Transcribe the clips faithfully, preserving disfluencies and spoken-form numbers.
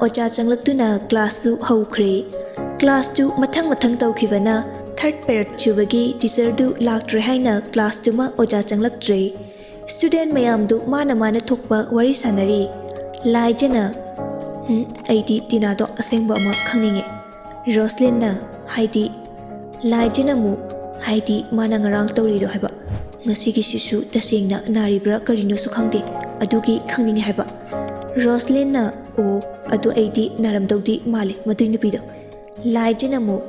ꯑꯣꯖꯥ ꯆꯪꯂꯛꯇꯨꯅ ꯀ꯭ꯂꯥꯁꯁꯨ ꯍꯧꯈ꯭ꯔꯦ꯫ ꯀ꯭ꯂꯥꯁꯇꯨ ꯃꯊꯪ ꯃꯊꯪ ꯇꯧꯈꯤꯕꯅ ꯊꯥꯔꯠ ꯄꯦꯔꯠ ꯁꯨꯕꯒꯤ ꯇꯤꯆꯔꯗꯨ ꯂꯥꯛꯇ꯭ꯔꯦ ꯍꯥꯏꯅ ꯀ꯭ꯂꯥꯁꯇꯨꯃ ꯑꯣꯖꯥ ꯆꯪꯂꯛꯇ꯭ꯔꯦ꯫ ꯁ꯭ꯇꯨꯗꯦꯟ ꯃꯌꯥꯝꯗꯨ ꯃꯥꯅ ꯃꯥꯅ ꯊꯣꯛꯄ ꯋꯥꯔꯤ ꯁꯥꯟꯅꯔꯤ꯫ ꯂꯥꯏꯖꯅ, "ꯍꯨꯝ, ꯑꯩꯗꯤ ꯇꯤꯅꯥꯗꯣ ꯑꯁꯦꯡꯕ ꯑꯃ ꯈꯪꯅꯤꯡꯉꯦ꯫" ꯔꯣꯁꯂꯤꯟꯅ, "ꯍꯥꯏꯗꯤ?" ꯂꯥꯏꯖꯅ ꯑꯃꯨꯛ, "ꯍꯥꯏꯗꯤ ꯃꯥꯅ ꯉꯔꯥꯡ ꯇꯧꯔꯤꯗꯣ ꯍꯥꯏꯕ꯫ ꯉꯁꯤꯒꯤꯁꯤꯁꯨ ꯇꯁꯦꯡꯅ ꯅꯥꯔꯤꯕ꯭ꯔꯥ ꯀꯔꯤꯅꯣꯁꯨ ꯈꯪꯗꯦ, ꯑꯗꯨꯒꯤ ꯈꯪꯅꯤꯡꯉꯦ ꯍꯥꯏꯕ꯫" ꯔꯣꯁꯂꯤꯟꯅ, "ꯑꯣ, ꯑꯗꯨ ꯑꯩꯗꯤ ꯅꯥꯔꯝꯗꯧꯗꯤ ꯃꯥꯜꯂꯦ ꯃꯗꯨꯏ ꯅꯨꯄꯤꯗꯣ꯫" ꯂꯥꯏꯖꯅ ꯑꯃꯨꯛ,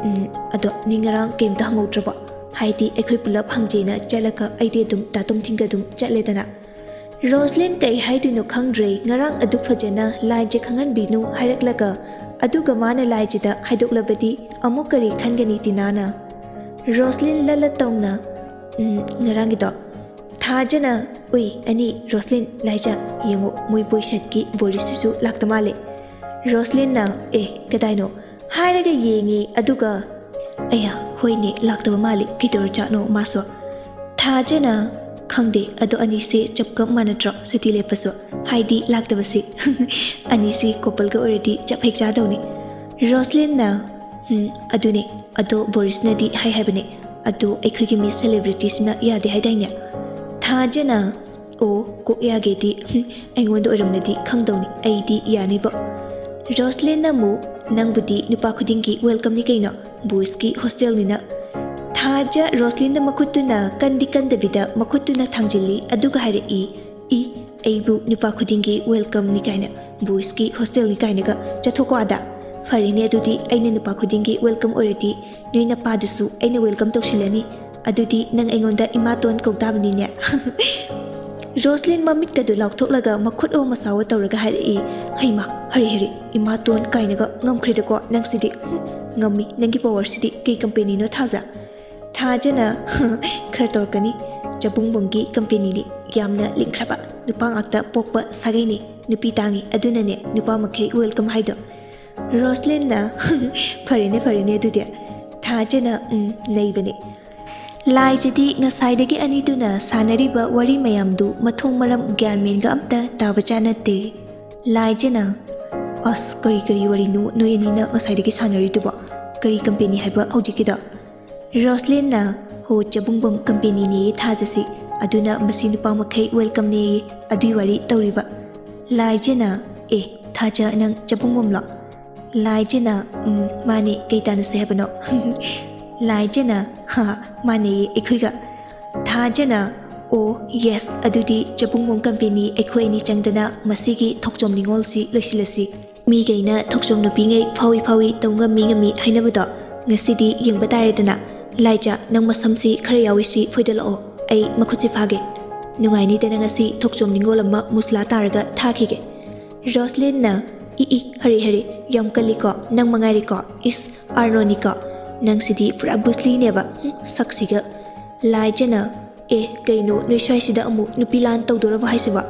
"ꯎꯝ, ꯑꯗꯣ ꯅꯪ ꯉꯔꯥꯡ ꯀꯩꯝꯇ ꯍꯪꯍꯧꯗ꯭ꯔꯕꯣ? ꯍꯥꯏꯗꯤ ꯑꯩꯈꯣꯏ ꯄꯨꯂꯞ ꯍꯪꯖꯦꯅ ꯆꯠꯂꯒ ꯑꯩꯗꯤ ꯑꯗꯨꯝ ꯗꯥ ꯇꯣꯝꯊꯤꯟꯒ ꯑꯗꯨꯝ ꯆꯠꯂꯦꯗꯅ꯫" ꯔꯣꯁꯂꯤꯟ ꯀꯩ ꯍꯥꯏꯗꯣꯏꯅꯣ ꯈꯪꯗ꯭ꯔꯦ꯫ ꯉꯔꯥꯡ ꯑꯗꯨꯛ ꯐꯖꯅ ꯂꯥꯏꯖ ꯈꯪꯍꯟꯕꯤꯅꯨ ꯍꯥꯏꯔꯛꯂꯒ, ꯑꯗꯨꯒ ꯃꯥꯅ ꯂꯥꯏꯖꯗ ꯍꯥꯏꯗꯣꯛꯂꯕꯗꯤ ꯑꯃꯨꯛ ꯀꯔꯤ ꯈꯟꯒꯅꯤ ꯇꯤꯅꯥꯅ? ꯔꯣꯁꯂꯤꯟ ꯂꯠ ꯂꯠ ꯇꯧꯅ, "ꯎꯝ, ꯉꯔꯥꯡꯒꯤꯗꯣ꯫" ꯊꯥꯖꯅ, "ꯎꯏ, ꯑꯅꯤ, ꯔꯣꯁꯂꯤꯟ, ꯂꯥꯏꯖ, ꯌꯦꯡꯉꯣ, ꯃꯣꯏ ꯕꯣꯏ ꯁꯥꯏꯠꯀꯤ ꯕꯣꯔꯤꯁꯁꯤꯁꯨ ꯂꯥꯛꯇ ꯃꯥꯜꯂꯦ꯫" ꯔꯣꯁꯂꯤꯟꯅ, "ꯑꯦ, ꯀꯗꯥꯏꯅꯣ?" ꯍꯥꯏꯔꯒ ꯌꯦꯡꯉꯤ, ꯑꯗꯨꯒ, "ꯑꯌꯥ, ꯍꯣꯏꯅꯦ, ꯂꯥꯛꯇꯕ ꯃꯥꯜꯂꯤ, ꯀꯩꯗꯧꯔꯖꯥꯠꯅꯣ ꯃꯥꯁꯨ?" ꯊꯥꯖꯅ, "ꯈꯪꯗꯦ, ꯑꯗꯣ ꯑꯅꯤꯁꯦ ꯆꯞꯀ ꯃꯥꯟꯅꯗ꯭ꯔꯣ, ꯁꯨꯇꯤ ꯂꯦꯞꯄꯁꯨ? ꯍꯥꯏꯗꯤ ꯂꯥꯛꯇꯕꯁꯦ꯫ ꯑꯅꯤꯁꯦ ꯀꯣꯄꯜꯒ ꯑꯣꯏꯔꯗꯤ ꯆꯞ ꯍꯦꯛ ꯆꯥꯗꯧꯅꯤ꯫" ꯔꯣꯁꯂꯤꯟꯅ, "ꯎꯝ, ꯑꯗꯨꯅꯦ, ꯑꯗꯣ ꯕꯣꯔꯤꯁꯅꯗꯤ ꯍꯥꯏ ꯍꯥꯏꯕꯅꯦ, ꯑꯗꯣ ꯑꯩꯈꯣꯏꯒꯤ ꯃꯤꯁ ꯁꯦꯂꯦꯕ꯭ꯔꯤꯇꯤꯁꯤꯅ ꯌꯥꯗꯦ ꯍꯥꯏꯗꯥꯏꯅꯦ?" ꯊꯥꯖꯅ, "ꯑꯣ, ꯀꯣꯛ ꯌꯥꯒꯦꯗꯤ, ꯍꯨꯝ, ꯑꯩꯉꯣꯟꯗ ꯑꯣꯏꯔꯝꯂꯗꯤ ꯈꯪꯗꯧꯅꯤ, ꯑꯩꯗꯤ ꯌꯥꯅꯤꯕꯣ꯫" ꯔꯣꯁꯂꯤꯟꯅ ꯑꯃꯨꯛ, "ꯅꯪꯕꯨꯗꯤ ꯅꯨꯄꯥ ꯈꯨꯗꯤꯡꯒꯤ ꯋꯦꯜꯀꯝꯅꯤ ꯀꯩꯅꯣ, ꯕꯣꯏꯁꯀꯤ ꯍꯣꯁꯇꯦꯜꯅꯤꯅ꯫" ꯊꯥꯖ ꯔꯣꯁꯂꯤꯟꯗ ꯃꯈꯨꯠꯇꯨꯅ ꯀꯟꯗꯤ ꯀꯟꯗꯕꯤꯗ ꯃꯈꯨꯠꯇꯨꯅ ꯊꯥꯡꯖꯤꯜꯂꯤ, ꯑꯗꯨꯒ ꯍꯥꯏꯔꯛꯏ, "ꯏ, ꯑꯩꯕꯨ ꯅꯨꯄꯥ ꯈꯨꯗꯤꯡꯒꯤ ꯋꯦꯜꯀꯝꯅꯤ ꯀꯥꯏꯅ, ꯕꯣꯏꯁꯀꯤ ꯍꯣꯁꯇꯦꯜꯅꯤ ꯀꯥꯏꯅꯒ, ꯆꯠꯊꯣꯛꯀꯣ ꯑꯥꯗ꯫ ꯐꯔꯦꯅꯦ, ꯑꯗꯨꯗꯤ ꯑꯩꯅ ꯅꯨꯄꯥ ꯈꯨꯗꯤꯡꯒꯤ ꯋꯦꯜꯀꯝ ꯑꯣꯏꯔꯗꯤ ꯅꯣꯏ ꯅꯄꯥꯗꯨꯁꯨ ꯑꯩꯅ ꯋꯦꯜꯀꯝ ꯇꯧꯁꯤꯜꯂꯅꯤ꯫ ꯑꯗꯨꯗꯤ ꯅꯪ ꯑꯩꯉꯣꯟꯗ ꯏꯃꯥꯇꯣꯟ ꯀꯧ ꯇꯥꯕꯅꯤꯅꯦ꯫" ꯔꯣꯁꯂꯤꯟ ꯃꯃꯤꯠꯀꯗꯨ ꯂꯥꯎꯊꯣꯛꯂꯒ ꯃꯈꯨꯠ ꯑꯣ ꯃꯁꯥꯋꯣ ꯇꯧꯔꯒ ꯍꯥꯏꯔꯛꯏ, "ꯍꯩꯃꯥ, ꯍꯔꯦ ꯍꯔꯦ, ꯏꯃꯥꯇꯣꯟ ꯀꯥꯏꯅꯒ ꯉꯝꯈ꯭ꯔꯦꯗꯀꯣ ꯅꯪꯁꯤꯗꯤ꯫ ꯍꯨꯝ, ꯉꯝꯃꯤ, ꯅꯪꯒꯤ ꯄꯋꯥꯔꯁꯤꯗꯤ꯫ ꯀꯩ ꯀꯝꯄꯦꯅꯤꯅꯣ ꯊꯥꯖ?" ꯊꯥꯖꯅ, "ꯈꯔ ꯇꯧꯔꯛꯀꯅꯤ, ꯆꯕꯨꯡꯕꯨꯡꯒꯤ ꯀꯝꯄꯦꯅꯤꯅꯤ, ꯌꯥꯝꯅ ꯂꯤꯡꯈ꯭ꯔꯕ, ꯅꯨꯄꯥ ꯉꯥꯛꯇ ꯄꯣꯛꯄ ꯁꯥꯒꯩꯅꯤ, ꯅꯨꯄꯤ ꯇꯥꯡꯉꯤ, ꯑꯗꯨꯅꯅꯦ ꯅꯨꯄꯥ ꯃꯈꯩ ꯋꯦꯜꯀꯝ ꯍꯥꯏꯗꯣ꯫" ꯔꯣꯁꯂꯤꯟꯅ, "ꯐꯔꯦꯅꯦ, ꯐꯔꯦꯅꯦ ꯑꯗꯨꯗꯤ꯫" ꯊꯥꯖꯅ, "ꯎꯝ, ꯅꯩꯕꯅꯦ꯫" ꯂꯥꯏꯖꯗꯤ ꯉꯁꯥꯏꯗꯒꯤ ꯑꯅꯤꯗꯨꯅ ꯁꯥꯟꯅꯔꯤꯕ ꯋꯥꯔꯤ ꯃꯌꯥꯝꯗꯨ ꯃꯊꯣꯡ ꯃꯔꯝ ꯒ꯭ꯌꯥꯟ ꯃꯦꯟꯒ ꯑꯝꯇ ꯇꯥꯕꯖꯥꯠ ꯅꯠꯇꯦ꯫ ꯂꯥꯏꯖꯅ, ꯑꯁ, ꯀꯔꯤ ꯀꯔꯤ ꯋꯥꯔꯤꯅꯣ ꯅꯣꯏ ꯑꯅꯤꯅ ꯉꯁꯥꯏꯗꯒꯤ ꯁꯥꯟꯅꯔꯤꯗꯨꯕꯣ? ꯀꯔꯤ ꯀꯝꯄꯦꯅꯤ ꯍꯥꯏꯕ ꯍꯧꯖꯤꯛꯀꯤꯗꯣ? ꯔꯣꯁꯂꯤꯟꯅ, "ꯍꯣ, ꯆꯕꯨꯡꯕꯝ ꯀꯝꯄꯦꯅꯤꯅꯦꯌꯦ ꯊꯥꯖꯁꯤ, ꯑꯗꯨꯅ ꯃꯁꯤ ꯅꯨꯄꯥ ꯃꯈꯩ ꯋꯦꯜꯀꯝꯅꯦꯌꯦ, ꯑꯗꯨꯏ ꯋꯥꯔꯤ ꯇꯧꯔꯤꯕ꯫" ꯂꯥꯏꯖꯅ, "ꯑꯦ, ꯊꯥꯖ, ꯅꯪ ꯆꯕꯨꯡꯕꯝꯂꯣ?" ꯂꯥꯏꯖꯅ, "ꯎꯝ, ꯃꯥꯅꯦ, ꯀꯩ ꯇꯥꯟꯅꯁꯦ ꯍꯥꯏꯕꯅꯣ?" ꯂꯥꯏꯖꯅ, "ꯍꯥ, ꯃꯥꯟꯅꯩꯌꯦ ꯑꯩꯈꯣꯏꯒ꯫" ꯊꯥꯖꯅ, "ꯑꯣ, ꯌꯦꯁ, ꯑꯗꯨꯗꯤ ꯆꯕꯨꯡꯕꯝ ꯀꯝꯄꯦꯅꯤ ꯑꯩꯈꯣꯏ ꯑꯅꯤ ꯆꯪꯗꯅ ꯃꯁꯤꯒꯤ ꯊꯣꯛꯆꯣꯝ ꯅꯤꯉꯣꯜꯁꯤ ꯂꯣꯏꯁꯤꯜꯂꯁꯤ꯫ ꯃꯤꯈꯩꯅ ꯊꯣꯛꯆꯣꯝ ꯅꯨꯄꯤꯉꯩ ꯐꯥꯎꯏ ꯐꯥꯎꯏ, ꯇꯧ ꯉꯝꯃꯤ ꯉꯝꯃꯤ ꯍꯥꯏꯅꯕꯗꯣ ꯉꯁꯤꯗꯤ ꯌꯦꯡꯕ ꯇꯥꯔꯦꯗꯅ꯫ ꯂꯥꯏꯖ, ꯅꯪ ꯃꯁꯝꯁꯤ ꯈꯔ ꯌꯥꯎꯏꯁꯤ ꯐꯣꯏꯗꯠꯂꯛꯑꯣ, ꯑꯩ ꯃꯈꯨꯠꯁꯤ ꯐꯥꯒꯦ꯫" ꯅꯨꯡꯉꯥꯏꯅꯤꯗꯅ ꯉꯁꯤ ꯊꯣꯛꯆꯣꯝ ꯅꯤꯉꯣꯜ ꯑꯃ ꯃꯨꯁꯂꯥ ꯇꯥꯔꯒ ꯊꯥꯈꯤꯒꯦ꯫ ꯔꯣꯁꯂꯤꯟꯅ, "ꯏ ꯏ, ꯍꯔꯦ ꯍꯔꯦ, ꯌꯥꯝ ꯀꯜꯂꯤꯀꯣ, ꯅꯪ ꯃꯉꯥꯏꯔꯦꯀꯣ, ꯏꯁ, ꯑꯥꯔꯅꯣꯅꯤꯀꯣ, ꯅꯪꯁꯤꯗꯤ ꯄꯨꯔꯥ ꯕꯨꯁꯂꯤꯅꯦꯕ, ꯍꯨꯝ, ꯁꯛꯁꯤꯒ꯫" ꯂꯥꯏꯖꯅ, "ꯑꯦ, ꯀꯩꯅꯣ, ꯅꯣꯏ ꯁ꯭ꯋꯥꯏꯁꯤꯗ ꯑꯃꯨꯛ ꯅꯨꯄꯤ ꯂꯥꯟ ꯇꯧꯗꯣꯔꯕ ꯍꯥꯏꯁꯤꯕꯣ?"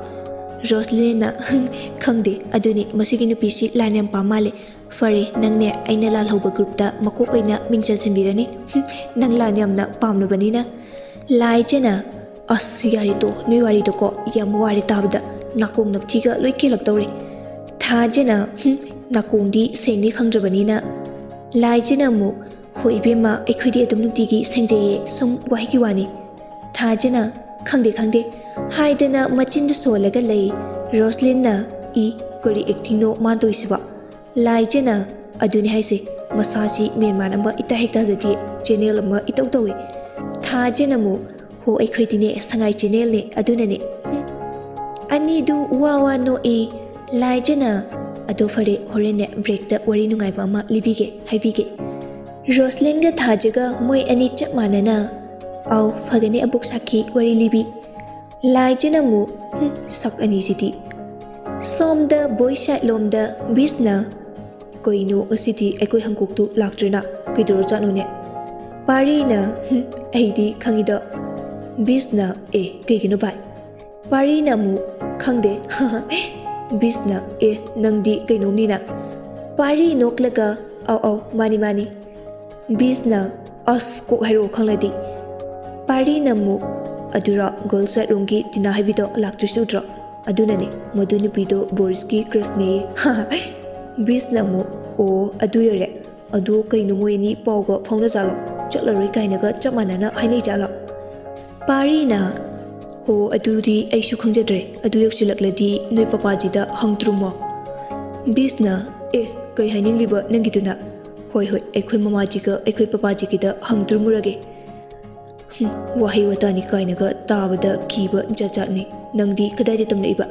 ꯔꯣꯁꯂꯤꯟꯅ, "ꯍꯨꯝ, ꯈꯪꯗꯦ, ꯑꯗꯨꯅꯤ, ꯃꯁꯤꯒꯤ ꯅꯨꯄꯤꯁꯤ ꯂꯥꯟ ꯌꯥꯝ ꯄꯥꯝ ꯃꯥꯜꯂꯦ꯫ ꯐꯔꯦ, ꯅꯪꯅꯦ, ꯑꯩꯅ ꯂꯥꯜꯍꯧꯕ ꯒ꯭ꯔꯨꯞꯇ ꯃꯀꯣꯛ ꯑꯣꯏꯅ ꯃꯤꯡ ꯆꯟꯁꯤꯟꯕꯤꯔꯅꯤ꯫ ꯍꯨꯝ, ꯅꯪ ꯂꯥꯟ ꯌꯥꯝꯅ ꯄꯥꯝꯂꯕꯅꯤꯅ꯫" ꯂꯥꯏꯖꯅ, "ꯑꯁ, ꯌꯥꯔꯦ ꯇꯣ, ꯅꯣꯏ ꯋꯥꯔꯤꯗꯣꯀꯣ, ꯌꯥꯝ ꯋꯥꯔꯦ ꯇꯥꯕꯗ, ꯅꯥꯀꯣꯡ ꯅꯞꯊꯤꯒ ꯂꯣꯏ ꯀꯦꯜꯂꯛꯇꯧꯔꯦ꯫" ꯊꯥꯖꯅ, "ꯍꯨꯝ, ꯅꯥꯀꯣꯡꯗꯤ ꯁꯦꯡꯅꯤ ꯈꯪꯗ꯭ꯔꯕꯅꯤꯅ꯫" ꯂꯥꯏꯖꯅ ꯑꯃꯨꯛ, "ꯍꯣ ꯏꯕꯦꯝꯃ, ꯑꯩꯈꯣꯏꯗꯤ ꯑꯗꯨꯝ ꯅꯨꯡꯇꯤꯒꯤ ꯁꯦꯡꯖꯩꯌꯦ, ꯁꯨꯝ ꯋꯥꯍꯩꯒꯤ ꯋꯥꯅꯤ꯫" ꯊꯥꯖꯅ, "ꯈꯪꯗꯦ, ꯈꯪꯗꯦ" ꯍꯥꯏꯗꯅ ꯃꯆꯤꯟꯗꯨ ꯁꯣꯜꯂꯒ ꯂꯩ꯫ ꯔꯣꯁꯂꯤꯟꯅ, "ꯏ, ꯀꯔꯤ ꯑꯦꯛꯇꯤꯡꯅꯣ ꯃꯥ ꯇꯧꯔꯤꯁꯤꯕꯣ?" ꯂꯥꯏꯖꯅ, "ꯑꯗꯨꯅꯤ ꯍꯥꯏꯁꯦ, ꯃꯁꯥꯁꯤ ꯃꯦꯟ ꯃꯥꯟ ꯑꯃ ꯏꯇꯥ ꯍꯦꯛ ꯇꯥꯖꯗꯦ, ꯆꯦꯅꯦꯜ ꯑꯃ ꯏꯇꯧ ꯇꯧꯏ꯫" ꯊꯥꯖꯅ ꯑꯃꯨꯛ, "ꯍꯣ, ꯑꯩꯈꯣꯏꯗꯤꯅꯦ ꯁꯉꯥꯏ ꯆꯦꯅꯦꯜꯅꯦ, ꯑꯗꯨꯅꯅꯦ꯫" ꯍꯨꯝ꯫ ꯑꯅꯤꯗꯨ ꯋꯥ ꯋꯥ ꯅꯣꯛꯏ꯫ ꯂꯥꯏꯖꯅ, "ꯑꯗꯣ ꯐꯔꯦ, ꯍꯣꯔꯦꯟꯅꯦ ꯕ꯭ꯔꯦꯛꯇ ꯋꯥꯔꯤ ꯅꯨꯡꯉꯥꯏꯕ ꯑꯃ ꯂꯤꯕꯤꯒꯦ, ꯍꯥꯏꯕꯤꯒꯦ꯫" ꯔꯣꯁꯂꯤꯟꯒ ꯊꯥꯖꯒ ꯃꯣꯏ ꯑꯅꯤ ꯆꯞ ꯃꯥꯟꯅꯅ, "ꯑꯥꯎ, ꯐꯒꯅꯤ ꯑꯕꯣꯛ ꯁꯥꯈꯤ, ꯋꯥꯔꯤ ꯂꯤꯕꯤ꯫" ꯂꯥꯏꯖꯅ ꯑꯃꯨꯛ, "ꯍꯨꯝ, ꯁꯛ ꯑꯅꯤꯁꯤꯗꯤ꯫" ꯁꯣꯝꯗ ꯕꯣꯏ ꯁꯥꯏꯠ ꯂꯣꯝꯗ ꯕꯤꯁꯅ, "ꯀꯩꯅꯣ, ꯉꯁꯤꯗꯤ ꯑꯩꯈꯣꯏ ꯍꯪꯀꯣꯛꯇꯨ ꯂꯥꯛꯇ꯭ꯔꯦꯅ, ꯀꯩꯗꯧꯔꯖꯥꯠꯅꯣꯅꯦ?" ꯄꯥꯔꯤꯅ, "ꯍꯨꯝ, ꯑꯩꯗꯤ ꯈꯪꯉꯤꯗ꯫" ꯕꯤꯁꯅ, "ꯑꯦ, ꯀꯩꯒꯤꯅꯣ ꯚꯥꯏ?" ꯄꯥꯔꯤꯅ ꯑꯃꯨꯛ, "ꯈꯪꯗꯦ꯫" ꯕꯤꯁꯅ, "ꯑꯦ, ꯅꯪꯗꯤ ꯀꯩꯅꯣꯝꯅꯤꯅ?" ꯄꯥꯔꯤ ꯅꯣꯛꯂꯒ, "ꯑꯧ, ꯑꯧ, ꯃꯥꯅꯤ, ꯃꯥꯅꯤ꯫" ꯕꯤꯁꯅ, "ꯑꯁ, ꯀꯣꯛ ꯍꯥꯏꯔꯛꯑꯣ ꯈꯪꯂꯗꯤ꯫" ꯄꯥꯔꯤꯅ ꯑꯃꯨꯛ, "ꯑꯗꯨꯔꯣ, ꯒꯔꯜꯁ ꯁꯥꯏꯠ ꯔꯣꯝꯒꯤ ꯇꯤꯅꯥ ꯍꯥꯏꯕꯤꯗꯣ ꯂꯥꯛꯇ꯭ꯔꯤꯁꯤ ꯎꯗ꯭ꯔꯣ? ꯑꯗꯨꯅꯅꯦ, ꯃꯗꯨ ꯅꯨꯄꯤꯗꯣ ꯕꯣꯔꯤꯁꯀꯤ ꯀ꯭ꯔꯁꯅꯦꯌꯦ꯫" ꯕꯤꯁꯅ ꯑꯃꯨꯛ, "ꯑꯣ, ꯑꯗꯨ ꯌꯧꯔꯦ꯫ ꯑꯗꯨ ꯀꯩꯅꯣ, ꯃꯣꯏ ꯑꯅꯤ ꯄꯥꯎꯒ ꯐꯥꯎꯅꯖꯥꯠꯂꯣ? ꯆꯠꯂꯔꯣꯏ ꯀꯥꯏꯅꯒ ꯆꯞ ꯃꯥꯟꯅꯅ ꯍꯥꯏꯅꯩꯖꯥꯠꯂꯣ?" ꯄꯥꯔꯤꯅ, "ꯍꯣ, ꯑꯗꯨꯗꯤ ꯑꯩꯁꯨ ꯈꯪꯖꯗ꯭ꯔꯦ꯫ ꯑꯗꯨ ꯌꯧꯁꯤꯜꯂꯛꯂꯗꯤ ꯅꯣꯏ ꯄꯄꯥꯖꯤꯗ ꯍꯪꯗ꯭ꯔꯨꯝꯃꯣ꯫" ꯕꯤꯁꯅ, "ꯑꯦ, ꯀꯩ ꯍꯥꯏꯅꯤꯡꯂꯤꯕ ꯅꯪꯒꯤꯗꯨꯅ? ꯍꯣꯏ, ꯍꯣꯏ, ꯑꯩꯈꯣꯏ ꯃꯃꯥꯖꯤꯒ ꯑꯩꯈꯣꯏ ꯄꯄꯥꯖꯤꯒꯤꯗ ꯍꯪꯗ꯭ꯔꯨꯝꯃꯨꯔꯒꯦ꯫" ꯍꯨꯝ, ꯋꯥꯍꯩ ꯋꯥꯇꯥꯅꯤ ꯀꯥꯏꯅꯒ ꯇꯥꯕꯗ ꯀꯤꯕ ꯖꯥꯠ ꯖꯥꯠꯅꯤ꯫ "ꯅꯪꯗꯤ ꯀꯗꯥꯏꯗ ꯇꯝꯂꯛꯏꯕ?"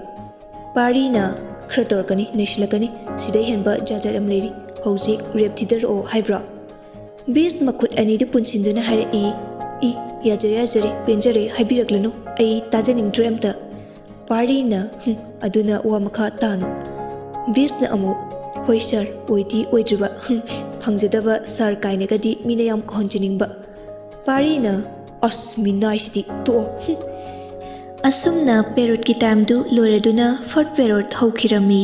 ꯄꯥꯔꯤꯅ, "ꯈꯔ ꯇꯧꯔꯛꯀꯅꯤ, ꯅꯩꯁꯤꯜꯂꯛꯀꯅꯤ꯫ ꯁꯤꯗꯩ ꯍꯦꯟꯕ ꯖꯥꯠ ꯖꯥꯠ ꯌꯥꯝ ꯂꯩꯔꯤ꯫ ꯍꯧꯖꯤꯛ ꯔꯦꯞ ꯊꯤꯗꯔꯛꯑꯣ ꯍꯥꯏꯕ꯭ꯔꯣ?" ꯕꯤꯁ ꯃꯈꯨꯠ ꯑꯅꯤꯗꯨ ꯄꯨꯟꯁꯤꯟꯗꯨꯅ ꯍꯥꯏꯔꯛꯏ, "ꯏ, ꯌꯥꯖꯔꯦ, ꯌꯥꯖꯔꯦ, ꯄꯦꯟꯖꯔꯦ, ꯍꯥꯏꯕꯤꯔꯛꯂꯅꯨ꯫ ꯑꯩ ꯇꯥꯖꯅꯤꯡꯗ꯭ꯔꯦ ꯑꯝꯇ꯫" ꯄꯥꯔꯤꯅ, "ꯍꯨꯝ, ꯑꯗꯨꯅ ꯋꯥ ꯃꯈꯥ ꯇꯥꯅꯣ꯫" ꯕꯤꯁꯅ ꯑꯃꯨꯛ, "ꯍꯣꯏ ꯁꯥꯔ, ꯑꯣꯏꯗꯤ ꯑꯣꯏꯗ꯭ꯔꯤꯕ, ꯍꯨꯝ, ꯐꯪꯖꯗꯕ ꯁꯥꯔ ꯀꯥꯏꯅꯒꯗꯤ ꯃꯤꯅ ꯌꯥꯝ ꯀꯧꯍꯟꯖꯅꯤꯡꯕ꯫" ꯄꯥꯔꯤꯅ, "ꯑꯁ, ꯃꯤꯅꯥꯏꯁꯤꯗꯤ, ꯇꯣꯛꯑꯣ, ꯍꯨꯝ꯫" ꯑꯁꯨꯝꯅ ꯄꯦꯔꯣꯠꯀꯤ ꯇꯥꯏꯝꯗꯨ ꯂꯣꯏꯔꯗꯨꯅ ꯐꯣꯔꯠ ꯄꯦꯔꯣꯠ ꯍꯧꯈꯤꯔꯝꯃꯤ꯫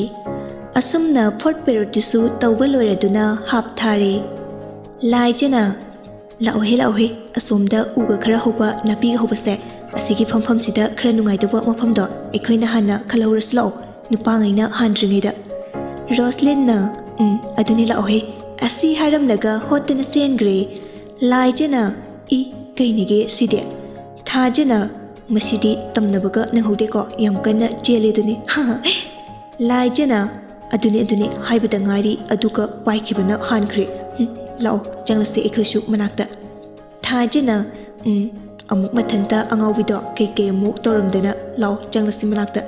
ꯑꯁꯨꯝꯅ ꯐꯣꯔꯠ ꯄꯦꯔꯣꯠꯇꯨꯁꯨ ꯇꯧꯕ ꯂꯣꯏꯔꯗꯨꯅ ꯍꯥꯞ ꯊꯥꯔꯦ꯫ ꯂꯥꯏꯖꯅ, "ꯂꯥꯛꯑꯣꯍꯦ, ꯂꯥꯛꯑꯣꯍꯦ, ꯑꯁꯣꯝꯗ ꯎꯒ ꯈꯔ ꯍꯧꯕ, ꯅꯥꯄꯤꯒ ꯍꯧꯕꯁꯦ, ꯑꯁꯤꯒꯤ ꯐꯝꯐꯝꯁꯤꯗ ꯈꯔ ꯅꯨꯡꯉꯥꯏꯗꯧꯕ ꯃꯐꯝꯗꯣ ꯑꯩꯈꯣꯏꯅ ꯍꯥꯟꯅ ꯈꯜꯍꯧꯔꯁꯤ ꯂꯥꯛꯑꯣ, ꯅꯨꯄꯥꯉꯩꯅ ꯍꯥꯟꯗ꯭ꯔꯤꯉꯩꯗ꯫" ꯔꯣꯁꯂꯤꯟꯅ, "ꯎꯝ, ꯑꯗꯨꯅꯤ, ꯂꯥꯛꯑꯣꯍꯦ꯫" ꯑꯁꯤ ꯍꯥꯏꯔꯝꯂꯒ ꯍꯣꯠꯇꯅ ꯆꯦꯟꯈ꯭ꯔꯦ꯫ ꯂꯥꯏꯖꯅ, "ꯏ, ꯀꯩꯅꯤꯒꯦ ꯁꯤꯗꯤ?" ꯊꯥꯖꯅ, "ꯃꯁꯤꯗꯤ ꯇꯝꯅꯕꯒ ꯅꯪꯍꯧꯗꯦꯀꯣ, ꯌꯥꯝ ꯀꯟꯅ ꯆꯦꯜꯂꯦꯗꯨꯅꯤ꯫" ꯂꯥꯏꯖꯅ, "ꯑꯗꯨꯅꯤ, ꯑꯗꯨꯅꯤ, ꯍꯥꯏꯕꯗ ꯉꯥꯏꯔꯤ, ꯑꯗꯨꯒ ꯄꯥꯏꯈꯤꯕꯅ ꯍꯥꯟꯈ꯭ꯔꯦ꯫ ꯍꯨꯝ, ꯂꯥꯛꯑꯣ, ꯆꯪꯂꯁꯤ ꯑꯩꯈꯣꯏꯁꯨ ꯃꯅꯥꯛꯇ꯫" ꯊꯥꯖꯅ, "ꯎꯝ, ꯑꯃꯨꯛ ꯃꯊꯟꯇ ꯑꯉꯥꯎꯕꯤꯗꯣ ꯀꯩꯀꯩ ꯑꯃꯨꯛ ꯇꯧꯔꯝꯗꯅ, ꯂꯥꯛꯑꯣ, ꯆꯪꯂꯁꯤ ꯃꯅꯥꯛꯇ꯫"